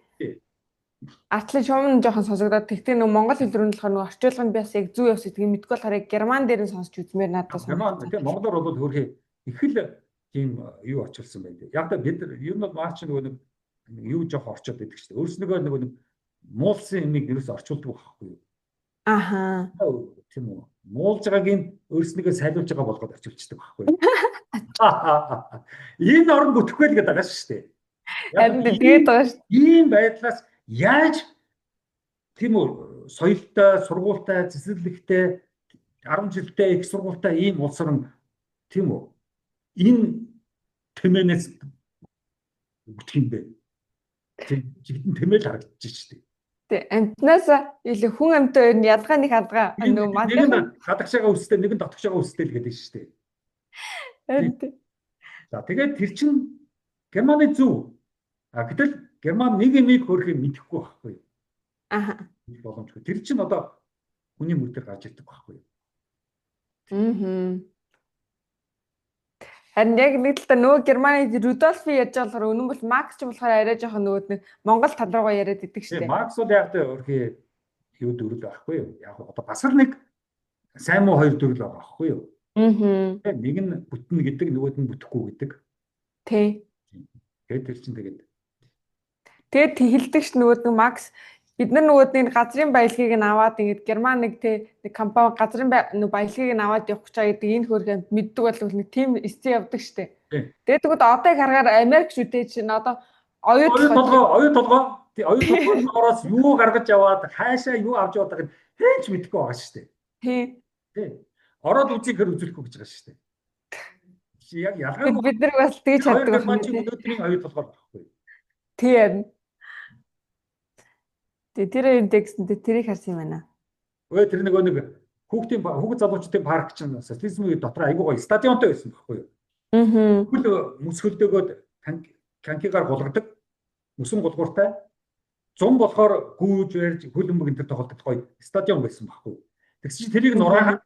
Артлын шуум нь жоохон сонсогдоод тэгтээ нөгөө монгол хэл рүү нь болохоор нөгөө орчуулга нь бас яг зөв явс гэдгийг мэдгүй болохоор яг герман дээр нь сонсч үзмээр надад санагдсан. Герман тийм монголоор бол хөрхи их л тийм юу очилсан байд. Яг та бид ер нь бол маа чи нөгөө нэг юу жоох орчоод идэг шүү дээ. Өөрснийгөө нөгөө нэг муулсан юмыг ерөөс орчуулдаг байхгүй юу? Аха. Тийм үү. Муулж байгааг нь өөрснийгөө сайлуулж байгаа болгоод орчуулчихдаг байхгүй юу? Энэ орон бүтэхгүй л гэдэг байгаа шүү дээ. Харин тэгээд байгаа шүү. Ийм байдлаас яаж тийм үү соёлтой, сургуультай, цэцэрлэгтэй 10 жилдээ их сургуультай ийм улс орон тийм үү энэ тэмээнээс бүтэх юм бэ? Жигдэн тэмээл харагдчих шүү дээ. Тэ амтнаас илүү хүн амтаа ер нь ялгаа нэг хадгаа нөгөө нэг нь хадагшаага өстэй нэг нь дотгошоогоо өстэй л гэдэг шүү дээ. За тэгээд тэр чин Германы зөв. А гэтэл Герман нэг юмыг хөөрхийг мэдэхгүй байхгүй юу? Аха. Боломжгүй. Тэр чин одоо хүний мөр дээр гарч ирдэг байхгүй юу? Аа. Харин яг нэг талдаа нөгөө Германы Рудольфи ярьж байгаа болохоор үнэн бол Макс ч болохоор арай жоохон нөгөө нэг Монгол тал руугаа яриад идэг шүү дээ. Макс бол яг тэ өөрхий юу дүрэл байхгүй юу? Яг одоо бас л нэг сайн муу хоёр дүрэл байгаа байхгүй юу? Аа. Нэг нь бүтнэ гэдэг, нөгөөд нь бүтэхгүй гэдэг. Тий. Тэгээд тэр чинь тэгээд Тэгээд хэлдэг ш нөгөө нэг Макс бид нар нөгөө нэг газрын баялагийг нь аваад ингээд Герман нэг те нэг компани газрын нэг баялагийг нь аваад явах гэж байгаа гэдэг энэ хөөрхөнд мэддэг бол нэг тим эцээ явдаг штэ. Тэгээд тэгвэл одоо яг харахаар Америк шүү дээ чинь одоо оюу толгой тий оюу толгоороос юу гаргаж яваад хаашаа юу авч яваад байгааг хэн ч мэдэхгүй байгаа штэ. Тий. Тий. Ороод үзье гэхэр үзүүлэхгүй гэж байгаа штэ. Яг ялгаагүй бид нар бас тэгж чаддаг байна. Өнөөдрийн оюу толгой байхгүй. Тийм. Тэ тэр юм текстэн тэрийг харсан юм байна. Өө тэр нөгөө нэг хүүхдийн хүүхэд залуучдын парк чинь социализмын дотор айгүй гоё стадионтой байсан байхгүй юу? Аа. Хөл мөс хөлдөөгөөд танкигаар гулгадаг. Мөсөн гулгууртай. Зун болохоор гүүж барьж хөл бөмбөг энэ төр тоглодог гоё стадион байсан байхгүй юу? Тэгсэн чинь тэрийг нураагаад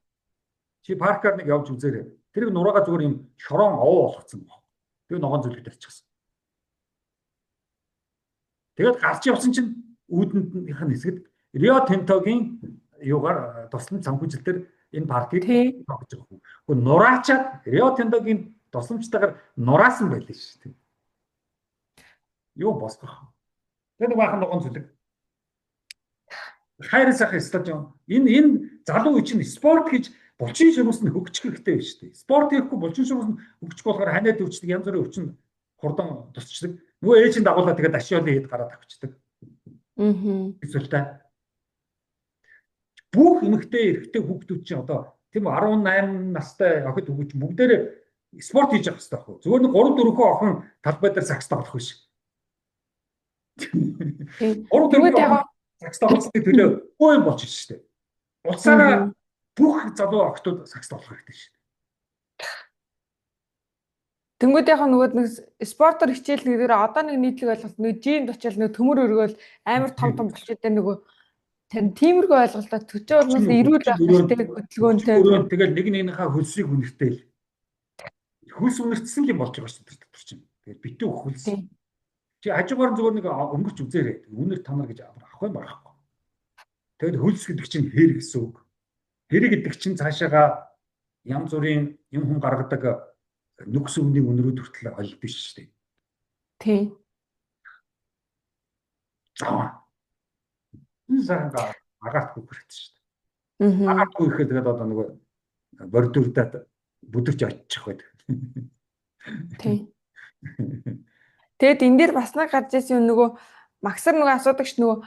чи паркаар нэг явж үзээрэй. Тэрийг нураагаа зүгээр юм шорон овоо болгоцсон баг. Тэгээ ногоон зүлэг тавьчихсан. Тэгээд гарч явсан чинь үүдэнтнийх нь хэсэгт Рио Тинтогийн юугаар тусламж санхүүжилтээр энэ паркийг тогтож байгаа. Гэхдээ нураачаад Рио Тинтогийн тусламжтайгаар нураасан байлээ шүү дээ. Юу босгох. Тэгээд нэг баахан ногоон зүлэг. Хайр сайхан стадион. Энэ залуу үе чинь спорт хийж булчин шуруус нь хөгжих хэрэгтэй биш үү? Спорт хийхгүй булчин шуруус нь хөгжих болохоор ханиад өвчдөг, янз бүрийн өвчин хурдан тусчдаг. Нөгөө ээж нь дагуулаад тэгээд ашиолын хэд гараад авчдаг. Аа. Эсвэл бүх эмэгтэй эрэгтэй хүүхдүүд чинь одоо тийм 18 настай охид хүүхд бүгдээрээ спорт хийж явах хэрэгтэй байхгүй. Зүгээр нэг 3 4 охин талбай дээр сакс тоглох биш. 3 4 сакс тоглохын төлөө бөө юм болж шүү дээ. Улсаараа бүх залуу охидууд сакс тоглох хэрэгтэй шүү. Тэнгүүд яг нөгөө нэг спортоор хичээл нэгдээр одоо нэг нийтлэг ойлголт нэг жимд очил нэг төмөр өргөөл амар том том болчиход нөгөө тиймэрхүү ойлголтоо төчөө орноос эрүүл байх хэрэгтэй хөдөлгөөнтэй. Тэгэл нэг нэгнийхээ хөлсийг үнэртэл. Хөлс үнэртсэн л юм болж байгаа шүү дээ тэр чинь. Тэгэл битүү хөлс. Чи хажуугаар зүгээр нэг өнгөрч үзээрэй. Үнэр танар гэж авах юм байхгүй. Тэгэд хөлс гэдэг чинь хэр гэсэн үг. Хэр гэдэг чинь цаашаага янз бүрийн юм хүн гаргадаг нүкс өвний үнрүүд хүртэл олдсон шүү дээ. Тийм. За. Энэ сайхан агаат хөх хэрэгтэй шүү дээ. Агаат хөх ихэд тэгээд одоо нөгөө бордюрдаад бүдэрч очих байдаг. Тийм. Тэгэд энэ дээр бас нэг гарч ирсэн юм нөгөө Максар нөгөө асуудаг ш нөгөө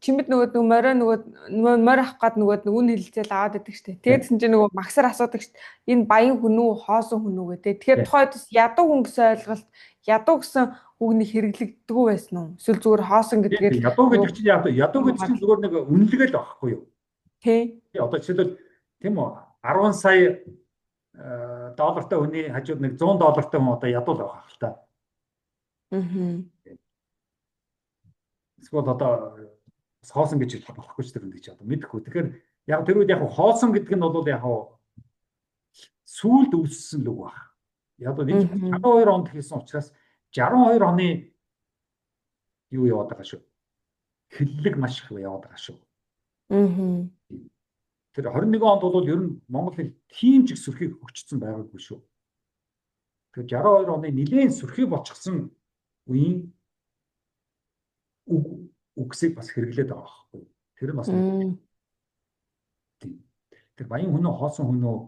чимэд нөгөө нөгөө морио нөгөө морь авах гад нөгөө үн хэлцээл аваад байдаг штэ. Тэгэдсэн чинь нөгөө Максар асуудаг штэ. Энэ баян хүн үү, хоосон хүн үү гэдэг. Тэгэхээр тухайд бас ядуу хүн гэсэн ойлголт, ядуу гэсэн үгний хэрэглэгддэггүй байсан уу? Эсвэл зүгээр хоосон гэдгээр ядуу гэдэг чинь ядуу гэдэг чинь зүгээр нэг үнэлгээ л байхгүй юу? Тий. Одоо жишээлбэл тийм үү 10 сая доллартай хүний хажууд нэг 100 доллартай хүн одоо ядуу л байх л та. Аа. Эсвэл одоо хоосон гэж хэлэх болохгүй ч тэр үнд гэж одоо мэдэхгүй. Тэгэхээр яг тэр үед яг хоосон гэдэг нь бол яг сүүлд үүссэн л үг баг. Яг л энэ 62 онд хийсэн учраас 62 оны юу яваад байгаа шүү. Хэллэг маш их яваад байгаа шүү. Аа. Тэр 21 онд бол ер нь монгол хэл тийм ч их сүрхий хөгжсөн байгаагүй шүү. Тэр 62 оны нэлээд сүрхий болчихсон үеийн үг үгсийг бас хэрэглээд байгаа байхгүй. Тэр нь бас тийм. Тэр баян хүн үү хоосон хүн үү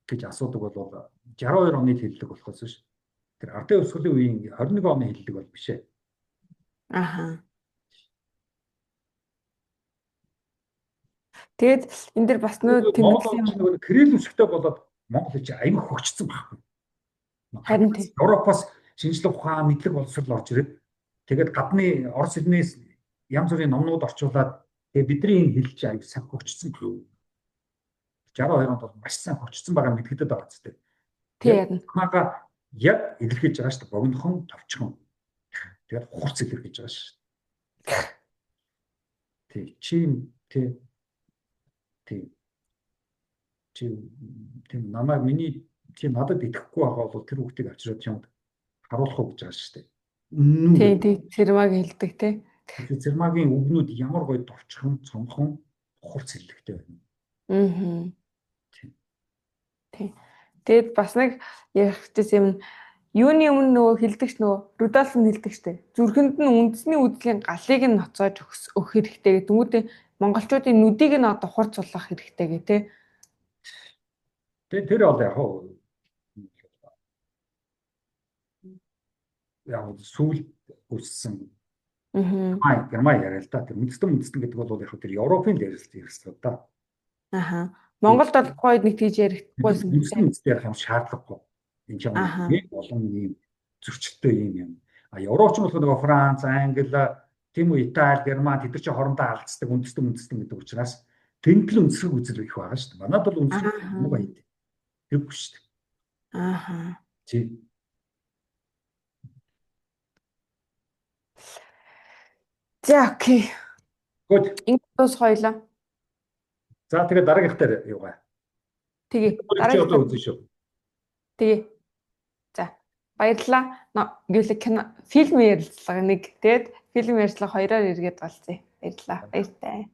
гэж асуудаг бол 62 оны хэллэг болохоос биш. Тэр ардын хувьсгалын үеийн 21 оны хэллэг бол биш ээ. Аха. Тэгээд энэ дэр бас нөө тэмдэглэсэн нөгөө кирилл үсгтэй болоод Монгол хэл чинь аягүй хөгжсөн байхгүй. Харин тийм. Европоос шинжлэх ухаан, мэдлэг боловсрол орж ирээд тэгээд гадны Орос хэлнээс янз бүрийн номнууд орчуулад тэгээд бидний энэ хэл чинь аягүй сайн хөгжсөн. 62 онд бол маш сайн хөгжсөн байгаа нь мэдэгдэд байгаа зү. Тийм. Манайга яг илэрхийлж байгаа шүү дээ. Богинохон, товчхон. Тэгээд хурц илэрхийлж байгаа шүү дээ. Тий, чи тий тий чи тийм намайг миний тийм надад итгэхгүй байгаа бол тэр хүүхдийг авчираад чамд харуулах уу гэж байгаа шүү дээ. Үнэн үү? Тий, тий, Цэрмаг хэлдэг тий. Тэгэхээр Цэрмагийн үгнүүд ямар гоё товчхон, цомхон, хурц хэллэгтэй байна. Аа. Тий. Тэгэд бас нэг ярих гэжсэн юм юуны өмнө нөгөө хэлдэг ш нөгөө Рудольф нь хэлдэг штэ. Зүрхэнд нь үндэсний үзлийн галыг нь ноцоож өгөх хэрэгтэй гэдэг. Тэнгүүдээ монголчуудын нүдийг нь одоо хурц сулгах хэрэгтэй гэ тэ. Тэр тэр бол яг яг сүүл өссөн. Аа. Герман яриа л да. Тэр үндэстэн гэдэг бол яг тэр Европын л ярьсан да. Аха. Монголд бол тухайн үед нэг тийж ярихдаггүйсэн. Үндэстэн ярих юм шаардлагагүй. Энэ чинь нэг олон ийм зөрчилтэй юм юм. А Европч болохоор нөгөө Франц, Англи, Тийм үү, Итали, Герман тэд нар чинь хоорондоо алдцдаг, үндэстэн үндэстэн гэдэг учраас тэнд л үндэсэг үзэл их байгаа шүү дээ. Манайд бол үндэсэг муу байд. Тэггүй шүү дээ. Ааха. Тийм. За окей. Good. Ингээд дуус хоёлаа. За тэгээ дараагийнх дээр юугаа. Тэгээ. Дараагийнх одоо үзэн шүү. Тэгээ. За. Баярлалаа. Гүйлээ кино фильм ярилцлага нэг. Тэгээд фильм ярилцлага хоёроор эргээд болцъё. Баярлалаа. Баяртай.